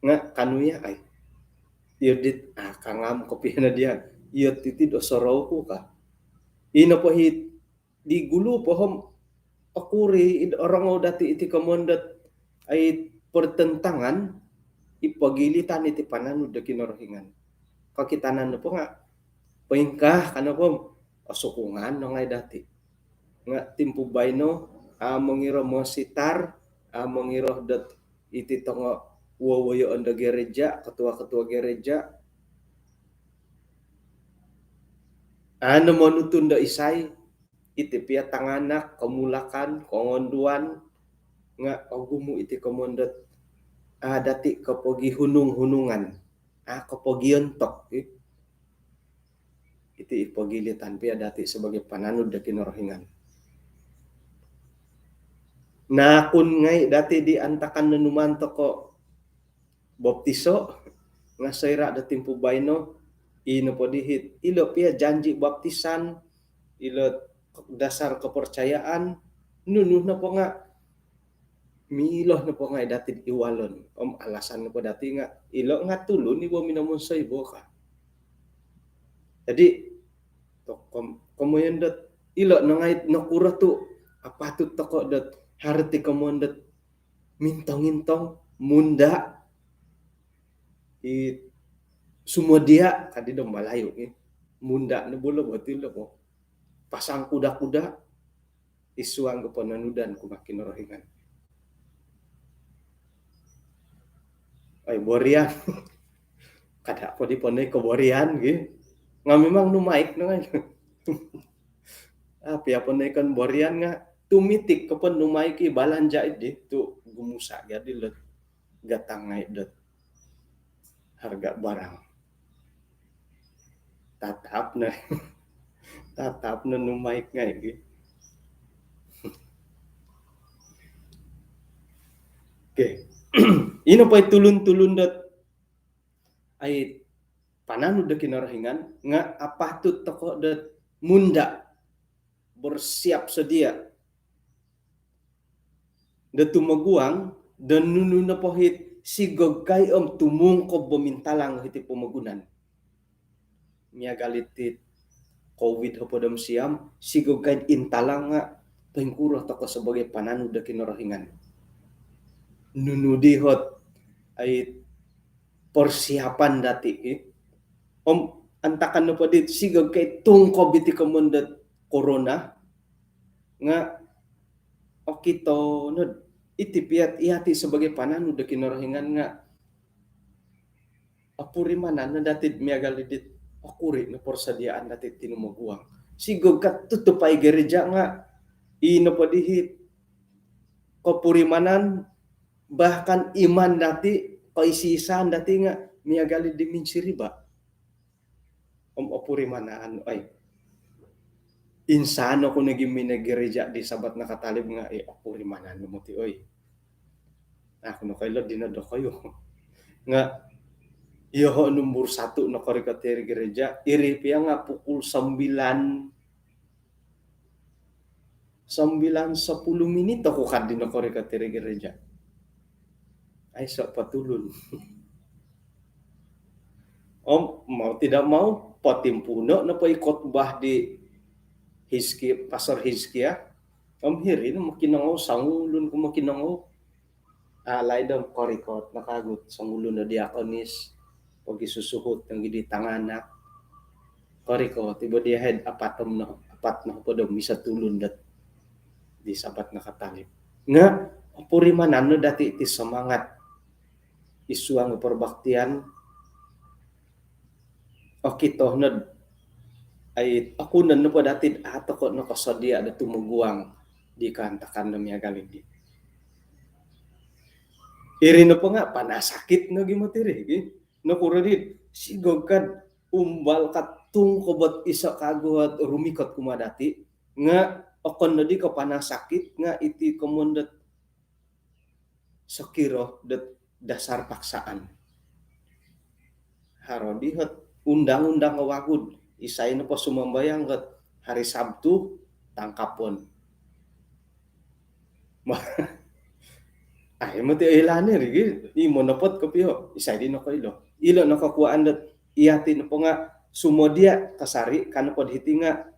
nga' kanu ya ai. Iyo dit, ah, kangam kopio no diya'. Iyo titi do sorou ku ka. Ino po hi di gulu po om okuri id orongou dati' iti komon dot ai pertentangan i pogilitan iti pananud do Kinorohingan. Kokitanan nopo nga' poingkaa ka nopo om osukungan no ngai' dati'. Nga' timpu baino, a' mongiro mositar, a' mongiro dot iti tongo wowoyoon do gereja, ketua-ketua gereja. A' no monutun do isai, iti pia tanganak, komulakan, kongonduan, nga' ogumu' iti komon dot a' dati' kopogihunung-hunungan, a' kopogiontok, i. Iti i pogilitan pia dati' sabagai pananud do Kinorohingan. Naakun ngai' dati' di antakan no numaan toko' baptiso, nga' soira' do timpu baino, ino po di hit ilo pia janji baptisan, ilo dasar kepercayaan, nunu nopo nga' milo nopo ngai' dati' id walon. Om alasan nopo dati' nga' ilo nga' tulun i bo minomonsoi bo ka. Jadi tokom komoyon dot ilo no ngai' nokuro tu' apatut toko' dot haro ti komon dot mintong-intong, munda', i sumodia' ka di do Malayu, i. Munda' no bo lo, boti lo po. Pasang kuda-kuda id suang do pananudan kumaa Kinorohingan. Ai, borian. Kada' po di ponoi ko borian gi. Nga' memang numaik no ngai'. A' pia ponoi kon borian nga' tumitik ko po numaik i balanja' di tu' gumusa' gia di lo gatang ngai' dot harga barang. Tatap no. Tatap no numaik ngai' gi. Okey. Ino po i tulun-tulun dot ai pananud do Kinorohingan nga apatut toko dot munda, bersiap sedia do tumoguang do nunu nopo it sigog kai om tumungkob bo mintalang hiti pomogunan. Miagal iti Covid hopod om siam, sigog kai intalang nga poingkuro toko sebagai pananud do Kinorohingan. Nunu di ot ai persiapan dati ki. Om antakan nopo dit sigog kai tungkob iti komoyon dot corona nga okito no iti piat iyati sebagai pananud do Kinorohingan nga opurimanan no dati miagal dit okuri no persediaan dati tinumoguang. Sigog ka tutupai gereja nga ino po dii kopurimanan, bahkan iman dati, koisi-isaan dati nga miagal di minsiriba. Om opurimanan, oi. Insan oku nogi minongoi gereja di Sabat nakatalib nga, eh, opurimanan no moti, oi. Aku nokoilo dino dokoyu. Nga, iyoho nombor satu nokorikot iri gereja, iri pia nga pukul sembilan, sembilan sepuluh minit oku kadi nokorikot iri gereja. Aiso po tulun. Om mau tidak mau, potimpuuno nopo i khotbah di Hizki-, Pastor Hizkia. Om hiri no mokinongou, songulun ku mokinongou. Alaid om korikot no kagu songulun do diakonis, pogisusuhut nogi di tanganak. Korikot i bo diahai apat om no, apat nohopod om iso tulun dot di Sabat nakatalib. Nga opurimanan no dati ti semangat id suang perbaktian. Okito no dot ai, okon nopo dati dot au toko nokosodia do tumoguang di kaantakan do miagal di. Iri nopo nga panas sakit nogi moti iri ki. Nokuro di sigog ka umbal ka tungkob ot iso kagu ot rumikot kumaa dati nga okon nodi ko panas sakit nga iti komoyon dot sokiro dot dasar paksaan. Haro di ot undang-undang wagu dot isai nopo sumambayang ot hari Sabtu, tangkapon. Ai moti oilaan iri gi, i monopot kopio, isai di nokoilo. Ilo nokokuaan dot iyati nopo nga sumodia kasari ka nopo diti nga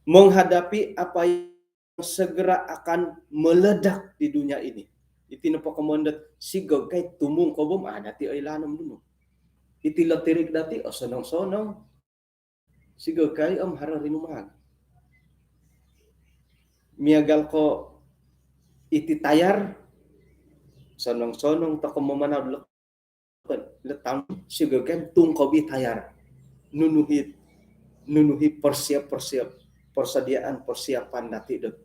menghadapi apa yang segera akan meledak di dunia ini. Iti nopo komoyon dot sigog kai tumungkob om ada ti oilaan om nunu. Iti lotirik dati osonong-sonong. Sigog kai om haro rinumag. Miagal ko iti tayar, sonong-sonong toko mamanau do letang, sigog kai tungkob i tayar. Nunu it, nunu it persiap-persiap, persediaan, persiapan dati dot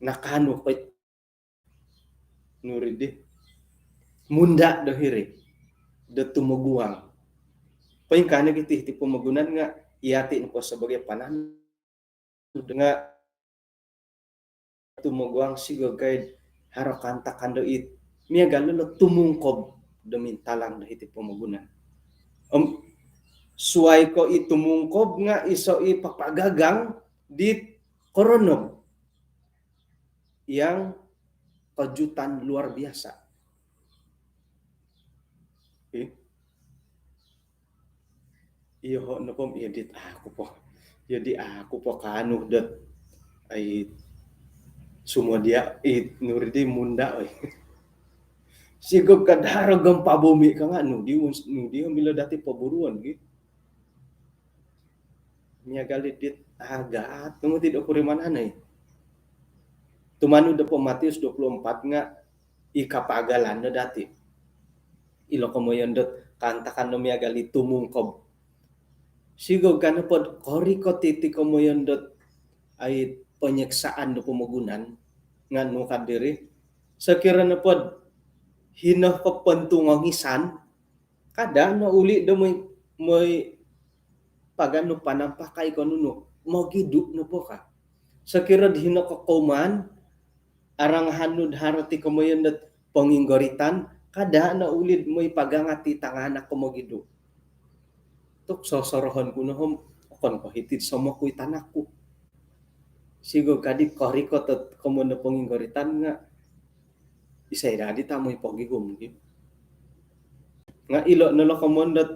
nakaanu ko it nuri di munda do hiri do tumoguang. Poingkaa nogi ti, ti pomogunan nga iyati nopo sebagai pananud nga tumoguang sigog kai haro kaantakan do it miagal lo tumungkob do mintalang do hiti pomogunan. Om suai ko i tumungkob nga iso i papagagang dit koronob yang kejutan luar biasa. Okey. Iyoho nopo om, iyo dit aku po. Iyo di aku po kaanu dot ai sumodia it nuri di munda, oi. Sigog ka do haro gempa bumi ka nga nu di, nu di milo dati poburuon gi. Miagal dit agat, nung ti do purimanan ai. Tumanud do po Matius dua puluh empat nga i kapagalan no dati. Ilo komoyon dot kaantakan no miagal i tumungkob. Sigog ka nopo dot korikot iti komoyon dot ai penyeksaan do pomogunan nga nu ka diri. Sokiro nopo dot hino ko pontungongisan, kada no uli do moi, moi paganu panampakai ko nunu, mogidu nopo ka. Sokiro dot hino ko kouman, arang hanud haro ti komoyon dot ponginggoritan, kada' no ulid moi pagangat i tanganak ko mogidu'. Tu' sosorohon ku no om, okon ko hiti'd somok ku i tanak ku. Sigog kadi' korikot ot komoyon do ponginggoritan nga' isai dadi tamoi pogihum gi. Nga' ilo' no lo komoyon dot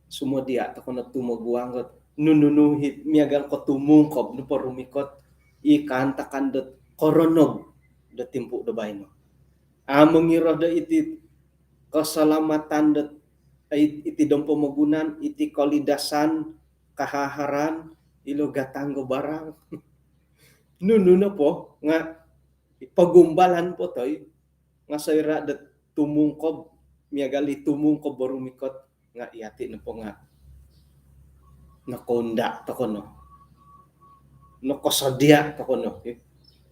sumodia' toko' no tumoguang dot nunu-nunu hit miagal ko tumungkob nopo rumikot i kaantakan dot koronob do timpu' do baino. Amo ngiro do iti kasalamatan dot, it-, iti dom pomogunan, iti kolidasan, kahaharan, ilo gatang do barang. Nunu nopo nga' pogumbalan po toi, nga' soira' dot tumungkob, miagal i tumungkob do rumikot, nga' iyati' nopo nga' nokounda' toko' no. Nokosodia' toko' no.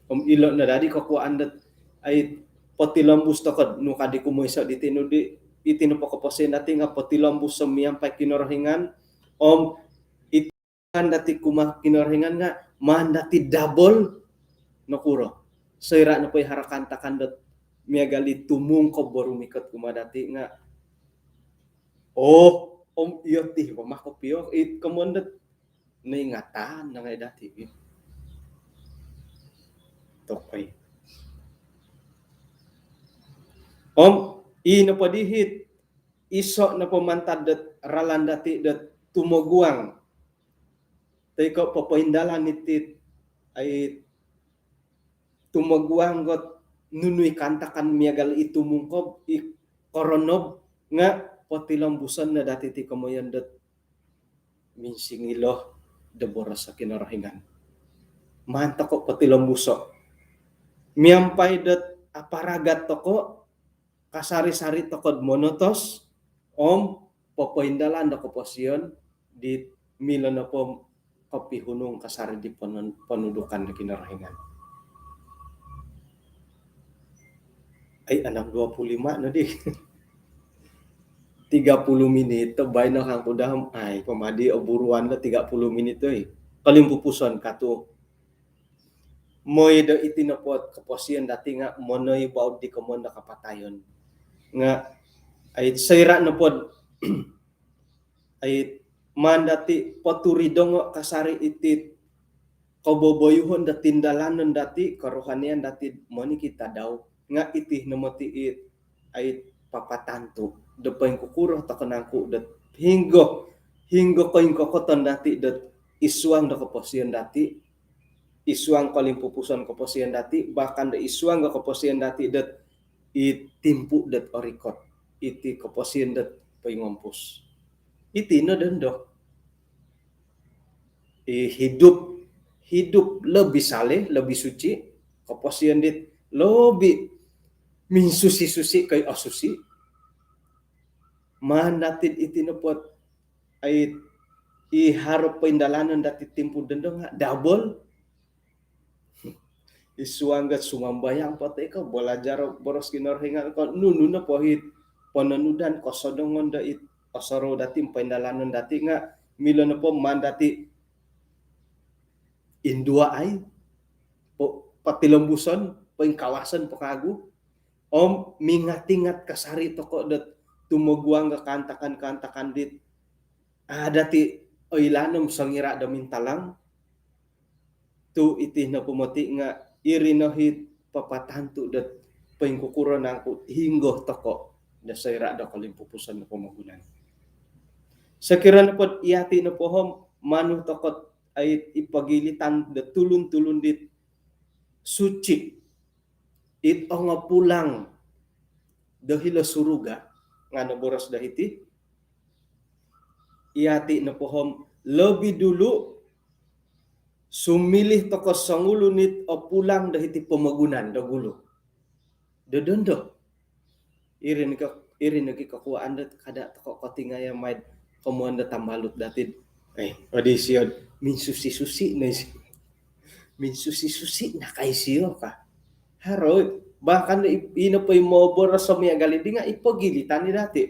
Om ilo' no dadi kokuaan dot, ai, potilombus toko'd, nu kadi' kumoiso' diti nu di, iti nopo koposion dati' nga' potilombus so miampai Kinorohingan, om maan dati' kumaa Kinorohingan nga' maan dati' double nokuro. Soira' nopo i haro kaantakan dot miagal i tumungkob do rumikot kumaa dati' nga', oo, om iyo ti bo mako pio, it komoyon dot noingatan no ngai' dati'. Tokoi. Om ii nopo di hit, iso' nopo mantad dot ralan dati' dot tumoguang toi ko' popoindalan iti, ai, tumoguang dot nunu i kaantakan miagal i tumungkob, i koronob, nga' potilombuson no dati' ti komoyon dot minsingilo do boros o Kinorohingan. Maan toko' potilombuso'. Miampai dot aparagat toko', kasari-sari toko'd monotos, om popoindalan do koposion dit milo nopo kopihunung kasari di ponon-, ponudukan do Kinorohingan. Ai, anam dua puluh lima no di. Tiga puluh minit to baino kangku daa om, ai, pomadi o buruan do tiga puluh minit, oi. Kolimpupuson katu'. Moi do iti nopo'd koposion dati' nga' monoi baud di komoyon do kapatayon. Nga', ai, soira' nopo'd, ai, maan dati' poturidongo' kasari' iti koboboyuhon do tindalanon dati', korohanian dati' monikid tadau, nga' iti no moti' it, ai, papatantu' do poingkukuro toko' nangku' dot hinggo, hinggo koingkokoton dati' dot id suang do koposion dati', id suang kolimpupuson koposion dati', bahkan do id suang do koposion dati' dot i timpu' dot orikot, iti koposion dot poingompus. Iti no dondo. I hidup, hidup lebih saleh, lebih suci, koposion dit lebih minsusi-susi koi osusi. Maan dati'd iti nopo'd, ai, i haro poindalanon dati' timpu' dondo nga' double. Id suang dot sumambayang po toi ko' balajar boros Kinorohingan ko' nunu nopo hit pononudan kosodongon do it osorou dati' om poindalanon dati' nga' milo nopo maan dati' induaai, po-, potilombuson, poingkawason po kagu. Om mingat-ingat kasari' toko' dot tumoguang do kaantakan-kaantakan dit a' dati' oilaan om songira' do mintalang. Tu' iti nopo moti' nga' iri no hit papatantu' dot poingkukuro nangku' hinggo toko' do soira' do kolimpupuson do pomogunan. Sokiro nopo'd iyati' nopo om manu toko'd, ai, i pogilitan do tulun-tulun dit suci, it ongopulang do hilo suruga, nga' noboros do hiti, iyati' nopo om lobi dulu sumiliu toko' songulun it opulang do hiti pomogunan do gulu. Do dondo. Iri nogi, iri nogi kokuaan dot kada' toko' kotingayo maid komoyon do tambalut dati'd, eh, odi siyo'd minsusi-susi no isi-, minsusi-susi no kai siyo ka. Haro, bahkan i-, ino po i moboros o miagal iddi nga' i pogilitan i dati'.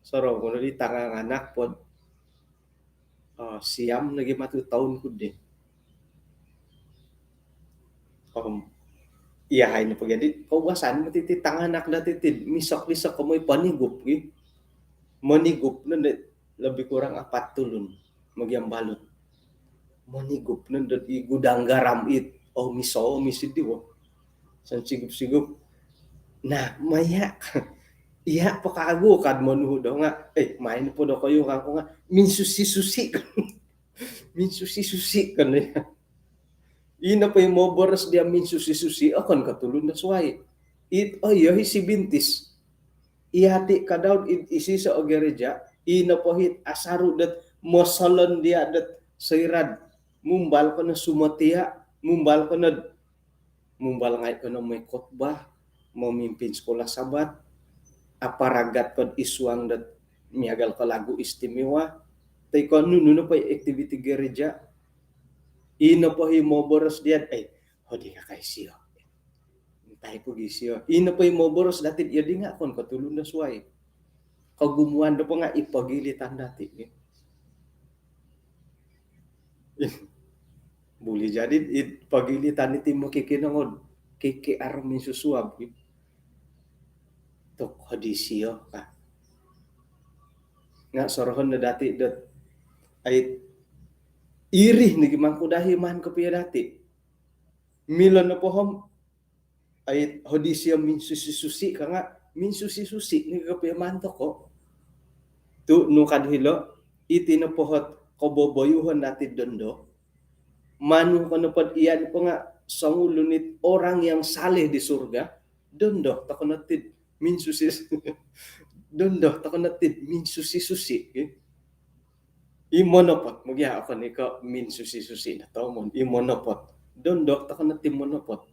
Sorou ku no di tanganak po'd, oh, siam nogi matu toun ku di. Om Iya, hai nopo gia di koubasan moti ti tanganak dati ti misok-misok ko moi ponigup gi. Monigup no di lebih kurang apat tulun mogiambalut. Monigup no di gudang garam it. Oh, miso, misi di wo. San sigup-sigup. Nah, maya. Iya, pakagu kad monuhu do nga. Eh, main po do koyu kangku nga. Minsusi-susi. Minsusi-susi kan ya. Ino po i moboros dia minsusi-susi, okon ko tulun do suai. It, oh iyo, hi si bintis. Iya ti kadau id isiso o gereja, ino po hit asaru dot mosolon dia dot soirad. Mumbal kono sumotia, mumbal kono, mumbal ngai kono moi khotbah, memimpin sekolah Sabat, aparagat kod isuang dot miagal ko lagu istimewa, toi ko nunu nopo i aktiviti gereja, ino po hi moboros dia, eh, hodi ka kai sio. Intai po gi sio. Ino po hi moboros dati, iyo di nga okon ko tulun do suai. Kogumuan do po nga i pogilitan dati. Buli jadi i pogilitan iti mokikinongod. Kiki arum minsusuab. Tok hodi sio ka. Nga sorohon do dati dot ai iri ni gi mangkudahi man kopio dati. Milo nopo om ai hodi sio minsusi-susi ka nga minsusi-susi ni kopio man toko. Tu nung kad hilo, iti nopo hot koboboyuhon dati dondo. Manu kono pod iya nopo nga songulun it orang yang saleh di surga, dondo toko no tid minsusi, dondo toko no tid minsusi-susi. I monopot, mogia okon i ko minsusi-susi na tomon, i monopot. Dondo toko no tid monopot.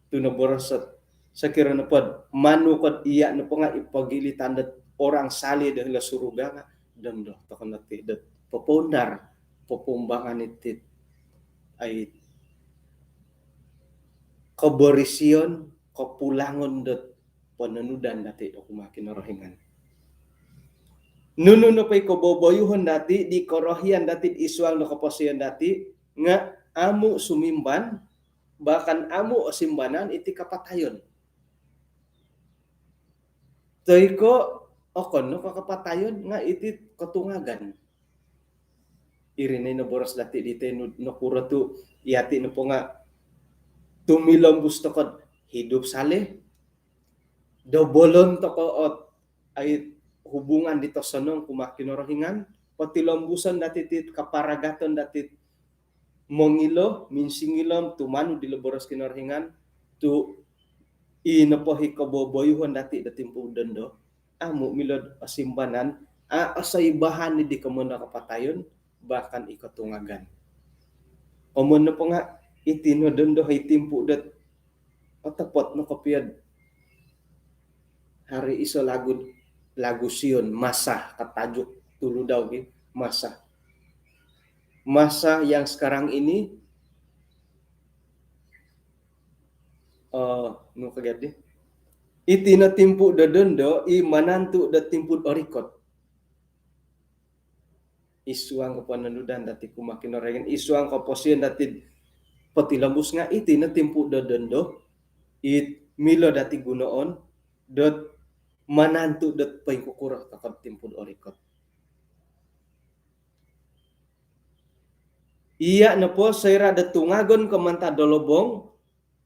Tu no borosot, sokiro nopo manu kod iya nopo nga i pogilitan dot orang saleh do hilo suruga nga, dondo toko no tid dot popoundar, popoumbangan iti ai koborisian, kopulangon dot pononudan dati do kumaa Kinorohingan. Nunu nopo i koboboyuhon dati di korohian dati id suang do koposion dati nga amu sumimban, bahkan amu osimbanan iti kapatayon. Toi ko okon no ko kapatayon nga iti kotungagan. Iri no i noboros dati di tenu nokuro tu yati nopo nga tumilombus toko hidup saleh, dobolon toko ot ai hubungan di tosonong kumaa Kinorohingan, potilombuson dati ti kaparagaton dati mongilo, minsingilo, tumanud di lo boros Kinorohingan, tu i nopo hi koboboyuhon dati do timpu dondo, amu milo osimbanan, a, osoibahan di komoyon do kapatayon, bahkan i kotungagan. Komoyon nopo nga, iti no dondo hi timpu dot otopot no kopio. Hari iso lagu, lagu Sion, masa, katajuk tulu dau gi, masa. Masa yang sekarang ini, eh, nu kagiat di. Iti no timpu do dondo, i manantu do timpu orikot. I suang kopononudan dati kumaa Kinorohingan, i suang koposion dati potilombus nga iti no timpu do dondo, it milo dati gunoon, dot manantu dot poingkukuro toko timpu do orikot. Iya nopo soira do tungagon ko mantad do lobong,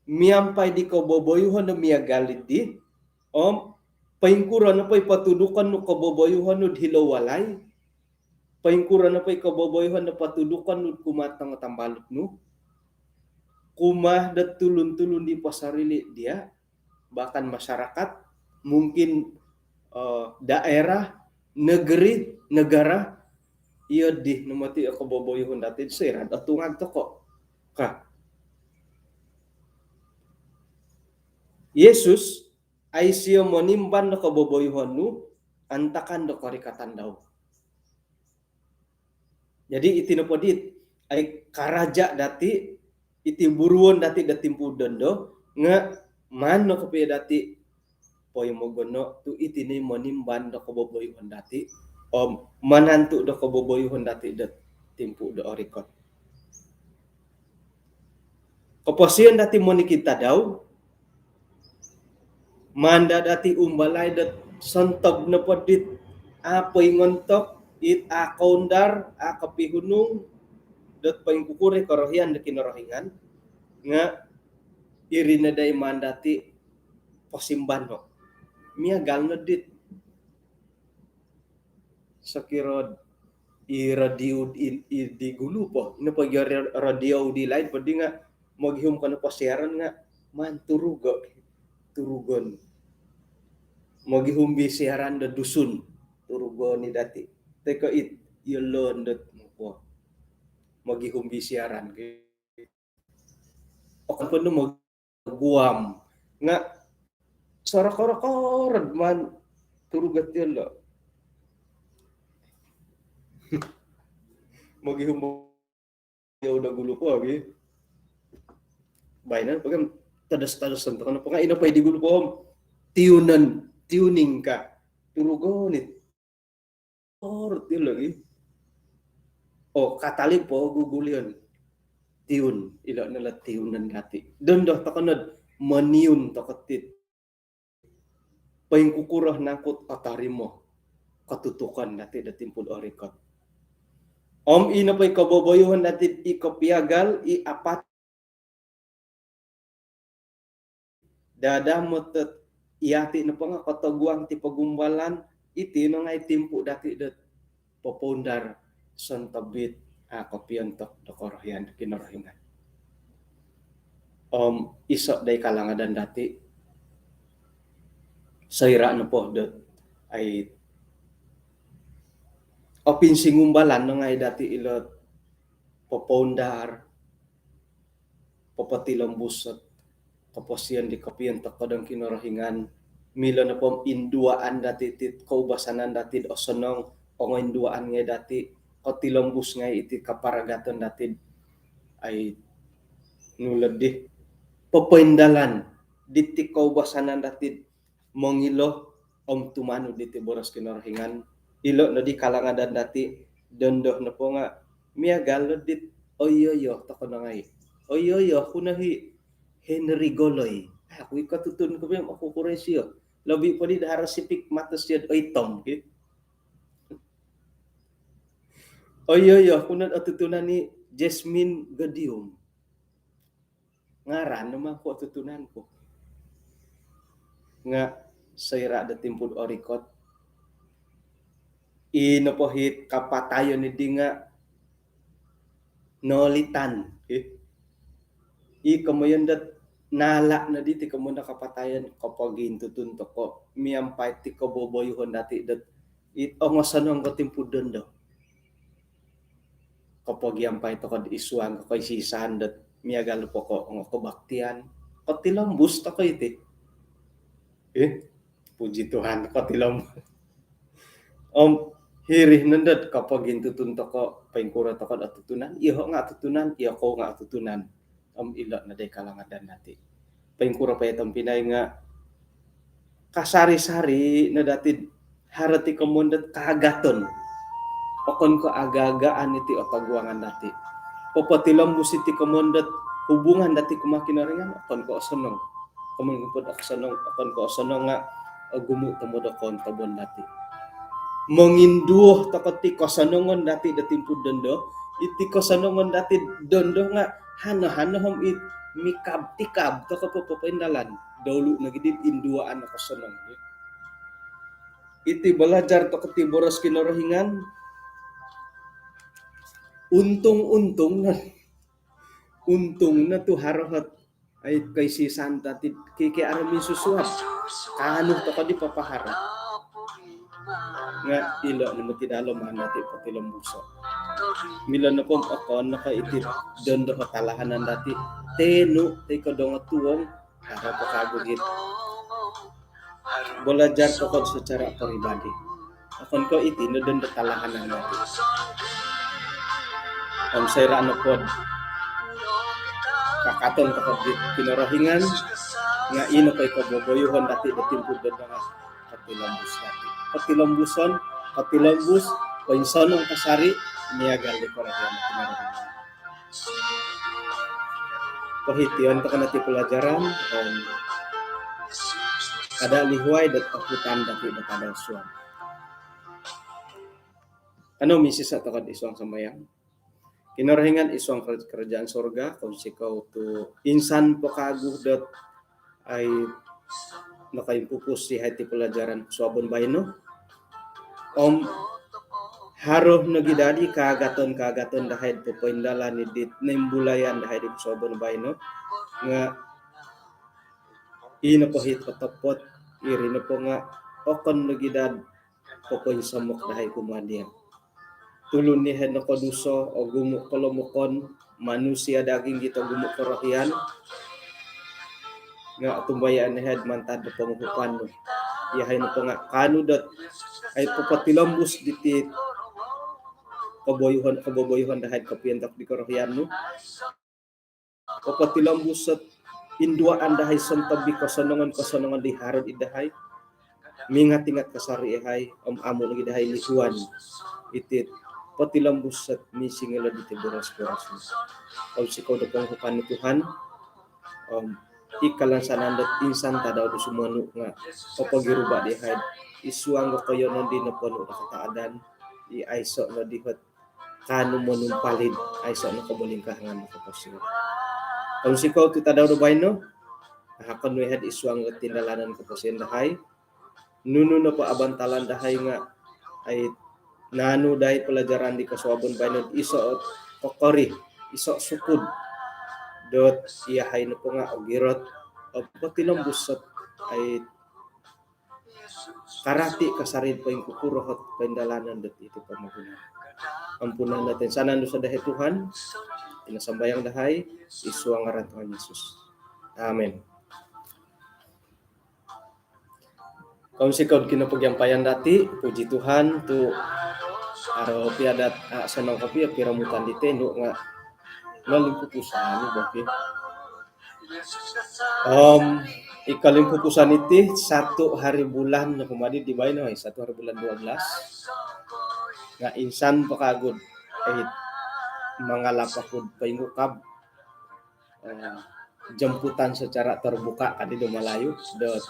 miampai di koboboyuhon do miagal di, om poingkuro nopo i potudukon nu koboboyuhon nu hilo walai, poingkuro nopo i koboboyuhon do potudukon nu kumaa tongo tambalut nu, kumaa do tulun-tulun di posorili dia, bahkan masyarakat, mungkin, eh, daerah, negeri, negara, iyo di no moti koboboyuhon dati soira do tungag toko. Ka. Yesus, a isio monimban do koboboyuhon nu, antakan do korikatan dau. Jadi iti nopo dit, ai karaja dati, iti buruon dati do timpu dondo, nga maan no kopio dati poimogono tu iti no i monimban do koboboyuhon dati, om manantu do koboboyuhon dati do timpu do orikot. Koposion dati monikid tadau, Maan daa dati umbalai dot sontob nopo dit a' poingontok, it a' koundar, a' kopihunung dot poingkukuro i korohian do Kinorohingan, nga' iri no daa i maan dati posimbano'. Miagal no dit sokiro i radio i, i di gulu po. Ino po i radio di laid po di nga' mogihum ko nopo siaran nga' maan turugo', turugon. Mogihum bi siaran do Dusun, turugon i dati. Toi ko it, iyolo' ndot nopo. Mogihum bi siaran ki. Okon po no mo Guam. Nga' sorokoro-koro maan turugo' iyolo'. Mogihum bo iyau do gulu po gi. Baino po kan todos-todos toko nopo nga' ino po i di gulu po om tiunon, tuning ka. Turugon it. Or, tiun lagi. O, katalib po gugulion. Tiun, ilo' no lo tiunon dati. Dondo toko nod moniun toko tit poingkukuro nangku' otorimo kotutukan dati do timpu do orikot. Om ino po i koboboyuhon dati i kopiagal, i apat dadamot dot iyati' nopo nga' kotoguang ti pogumbalan, iti no ngai' timpu dati' dot popoundar sontob it a' kopiontok do korohian do Kinorohingan. Om iso' dai kalangadan dati', soira' nopo dot ai opinsingumbalan no ngai' dati' ilo' popoundar, popotilombus ot koposion di kopiontok kodong Kinorohingan. Milo nopo om induaan dati' tit koubasanan dati' osonong, ongoinduaan ngai' dati', kotilombus ngai' iti kaparagaton dati' ai nu loddi popoindalan diti koubasanan dati' mongilo om tumanud diti boros Kinorohingan. Ilo' noddi kalangadan dati', dondo nopo nga' miagal noddi dit oyo-oyo toko no ngai'. Oyo-oyo ku no hi Henry Goloi. Aku i' kotutun ku bi om aku kurai sio. Lobi' poddi do haro sipik mato sio do oitom ki. Oyo-oyo ku nod otutunan i Jasmine Godium. Ngaran no mangku otutunan ku. Nga' soira' do timpu do orikot, i nopo hit kapatayon iddi nga' nolitan, eh. I komoyon dot nala' noddi ti komoyon do kapatayon, kopogintutun toko' miampai ti koboboyuhon dati' dot it ongosonong ko timpu dondo. Kopogiampai toko'd isuang ko koisisan dot miagal poko' ongo kobaktian. Kotilombus toko' iti. Eh, puji Tuhan, kotilombus. Om hiri nondot kopogintutun toko', poingkuro toko'd otutunan, iyoho' nga' otutunan, iyokou nga' otutunan. Om ilo' no dai kalangadan dati'. Poingkuro po i tompinai nga' kasari-sari no dati'd haro ti komoyon dot kaagaton. Okon ko' aga-agaan iti o toguangan dati'. Popotilombus iti komoyon dot hubungan dati' kumaa Kinorohingan, okon ko' osonong. Komoyon pod osonong, okon ko' osonong nga' ogumu' tomod o koontobon dati'. Monginduo toko' ti kosonongon dati' do timpu dondo, iti kosonongon dati' dondo nga' hano-hano om it mikab-tikab toko' po popoindalan. Doulu' nogi di induaan o kosonong. Iti balajar toko' ti boros Kinorohingan, untung-untung no. Untung no tu haro hot ai koisisan dati'd kiki aro minsusuab. Kaanu toko' di papaharo. Nga' ilo' no moti dalo' maan dati' potilombuso'. Milo nopo om okon no ko' iti dondo o talahanan dati', tenu' toi ko' dongotuong, haro po kagu git. Balajar toko'd secara peribadi. Okon ko' iti no dondo talahanan dati'. Om soira' nopod kakaton toko'd Kinorohingan, nga' ino po i koboboyuhon dati' do timpu dondo nga' kotilombus dati'. Kotilombuson, kotilombus, poinsonong kasari', miagal di korohian Kinorohingan. Pohition toko' no ti pelajaran, om Kada lihuai dot oputan dati do kada suang. Kano misisa tokou id suang sambayang. Kinorohingan id suang kerajaan sorga, kounsikou tu insan po kagu dot ai nakaimpupus iyahai ti pelajaran kosuabon baino. Om haro nogi dadi kaagaton-kaagaton dahai popoindalan id dit nimbulayan dahai di kosuabon baino. Nga ino po hit potopot, iri nopo nga okon nogi dad popoinsomok dahai kumaa dia. Tulun iyahai nokoduso, ogumu kolomokon, manusia daging gito ogumu korohian. Nga otumbayaan iyahai mantad do ponguhupan nu. Iyahai nopo nga kaanu dot ai popotilombus diti koboyuhon, koboboyuhon dahai kopiontok di korohian nu. Popotilombus ot induaan dahai sontob di kosonongon-kosonongon di haro id dahai. Mingat-ingat kasari iyahai om amu nogi dahai lihuan iti potilombus ot misingilo diti boros-boros nu. Kounsikou do ponguhupan nu Tuhan. Om i kalansanan dot insan tadau do sumonu nga popogiruba dahai id suang do koiyonon di noponu do kataadan i aiso no dihot kaanu monumpalid, aiso no kobolingkahangan do koposion. Kounsikou ti tadau do baino, ahakon nu iyahai id suang do tindalanon koposion dahai. Nunu nopo abantalan dahai nga ai naanu dahai pelajaran di kosuabon baino iso kokori, iso sukud dot iyahai nopo nga ogirot om potilombus ot ai karati kasari poingkukuro ot poindalanon dot iti pomogunan. Ampunan no toinsanan dosa dahai Tuhan. Ino sambayang dahai id suang ngaran Tuhan Yesus. Amin. Kounsikou kinopogiampayan dati, puji Tuhan tu haro pia dot ah, sonong kopio piromutan di tenu nga nolimpupusan ni boki. Om i kolimpupusan iti satu hari bulan no kumadi di baino, satu hari bulan dua belas. Nga insan po kagu dot mangalap oku do poingukab, eh, jemputan secara terbuka kadi do Malayu dot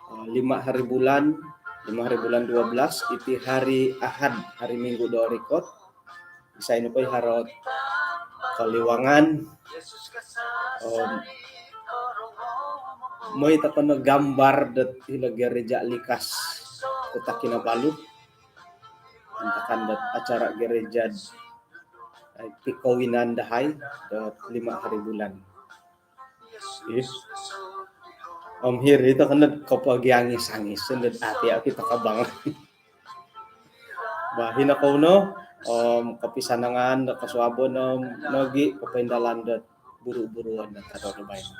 eh, lima hari bulan, lima hari bulan dua belas, iti hari Ahad, hari Minggu do rikot. Isai nopo i haro ot koliwangan om moi tokou no gambar dot hilo gereja Likas, Kota Kinabalu. Antakan dot acara gereja ai pikawinan dahai dot lima hari bulan. Ih. Om hiri tokou no kopogiangis-angis, sended ati au kito kabang. Bah, hino kou no om kopisanangan do kosuabon om nogi popoindalan do buru-buruon do tadau do baino.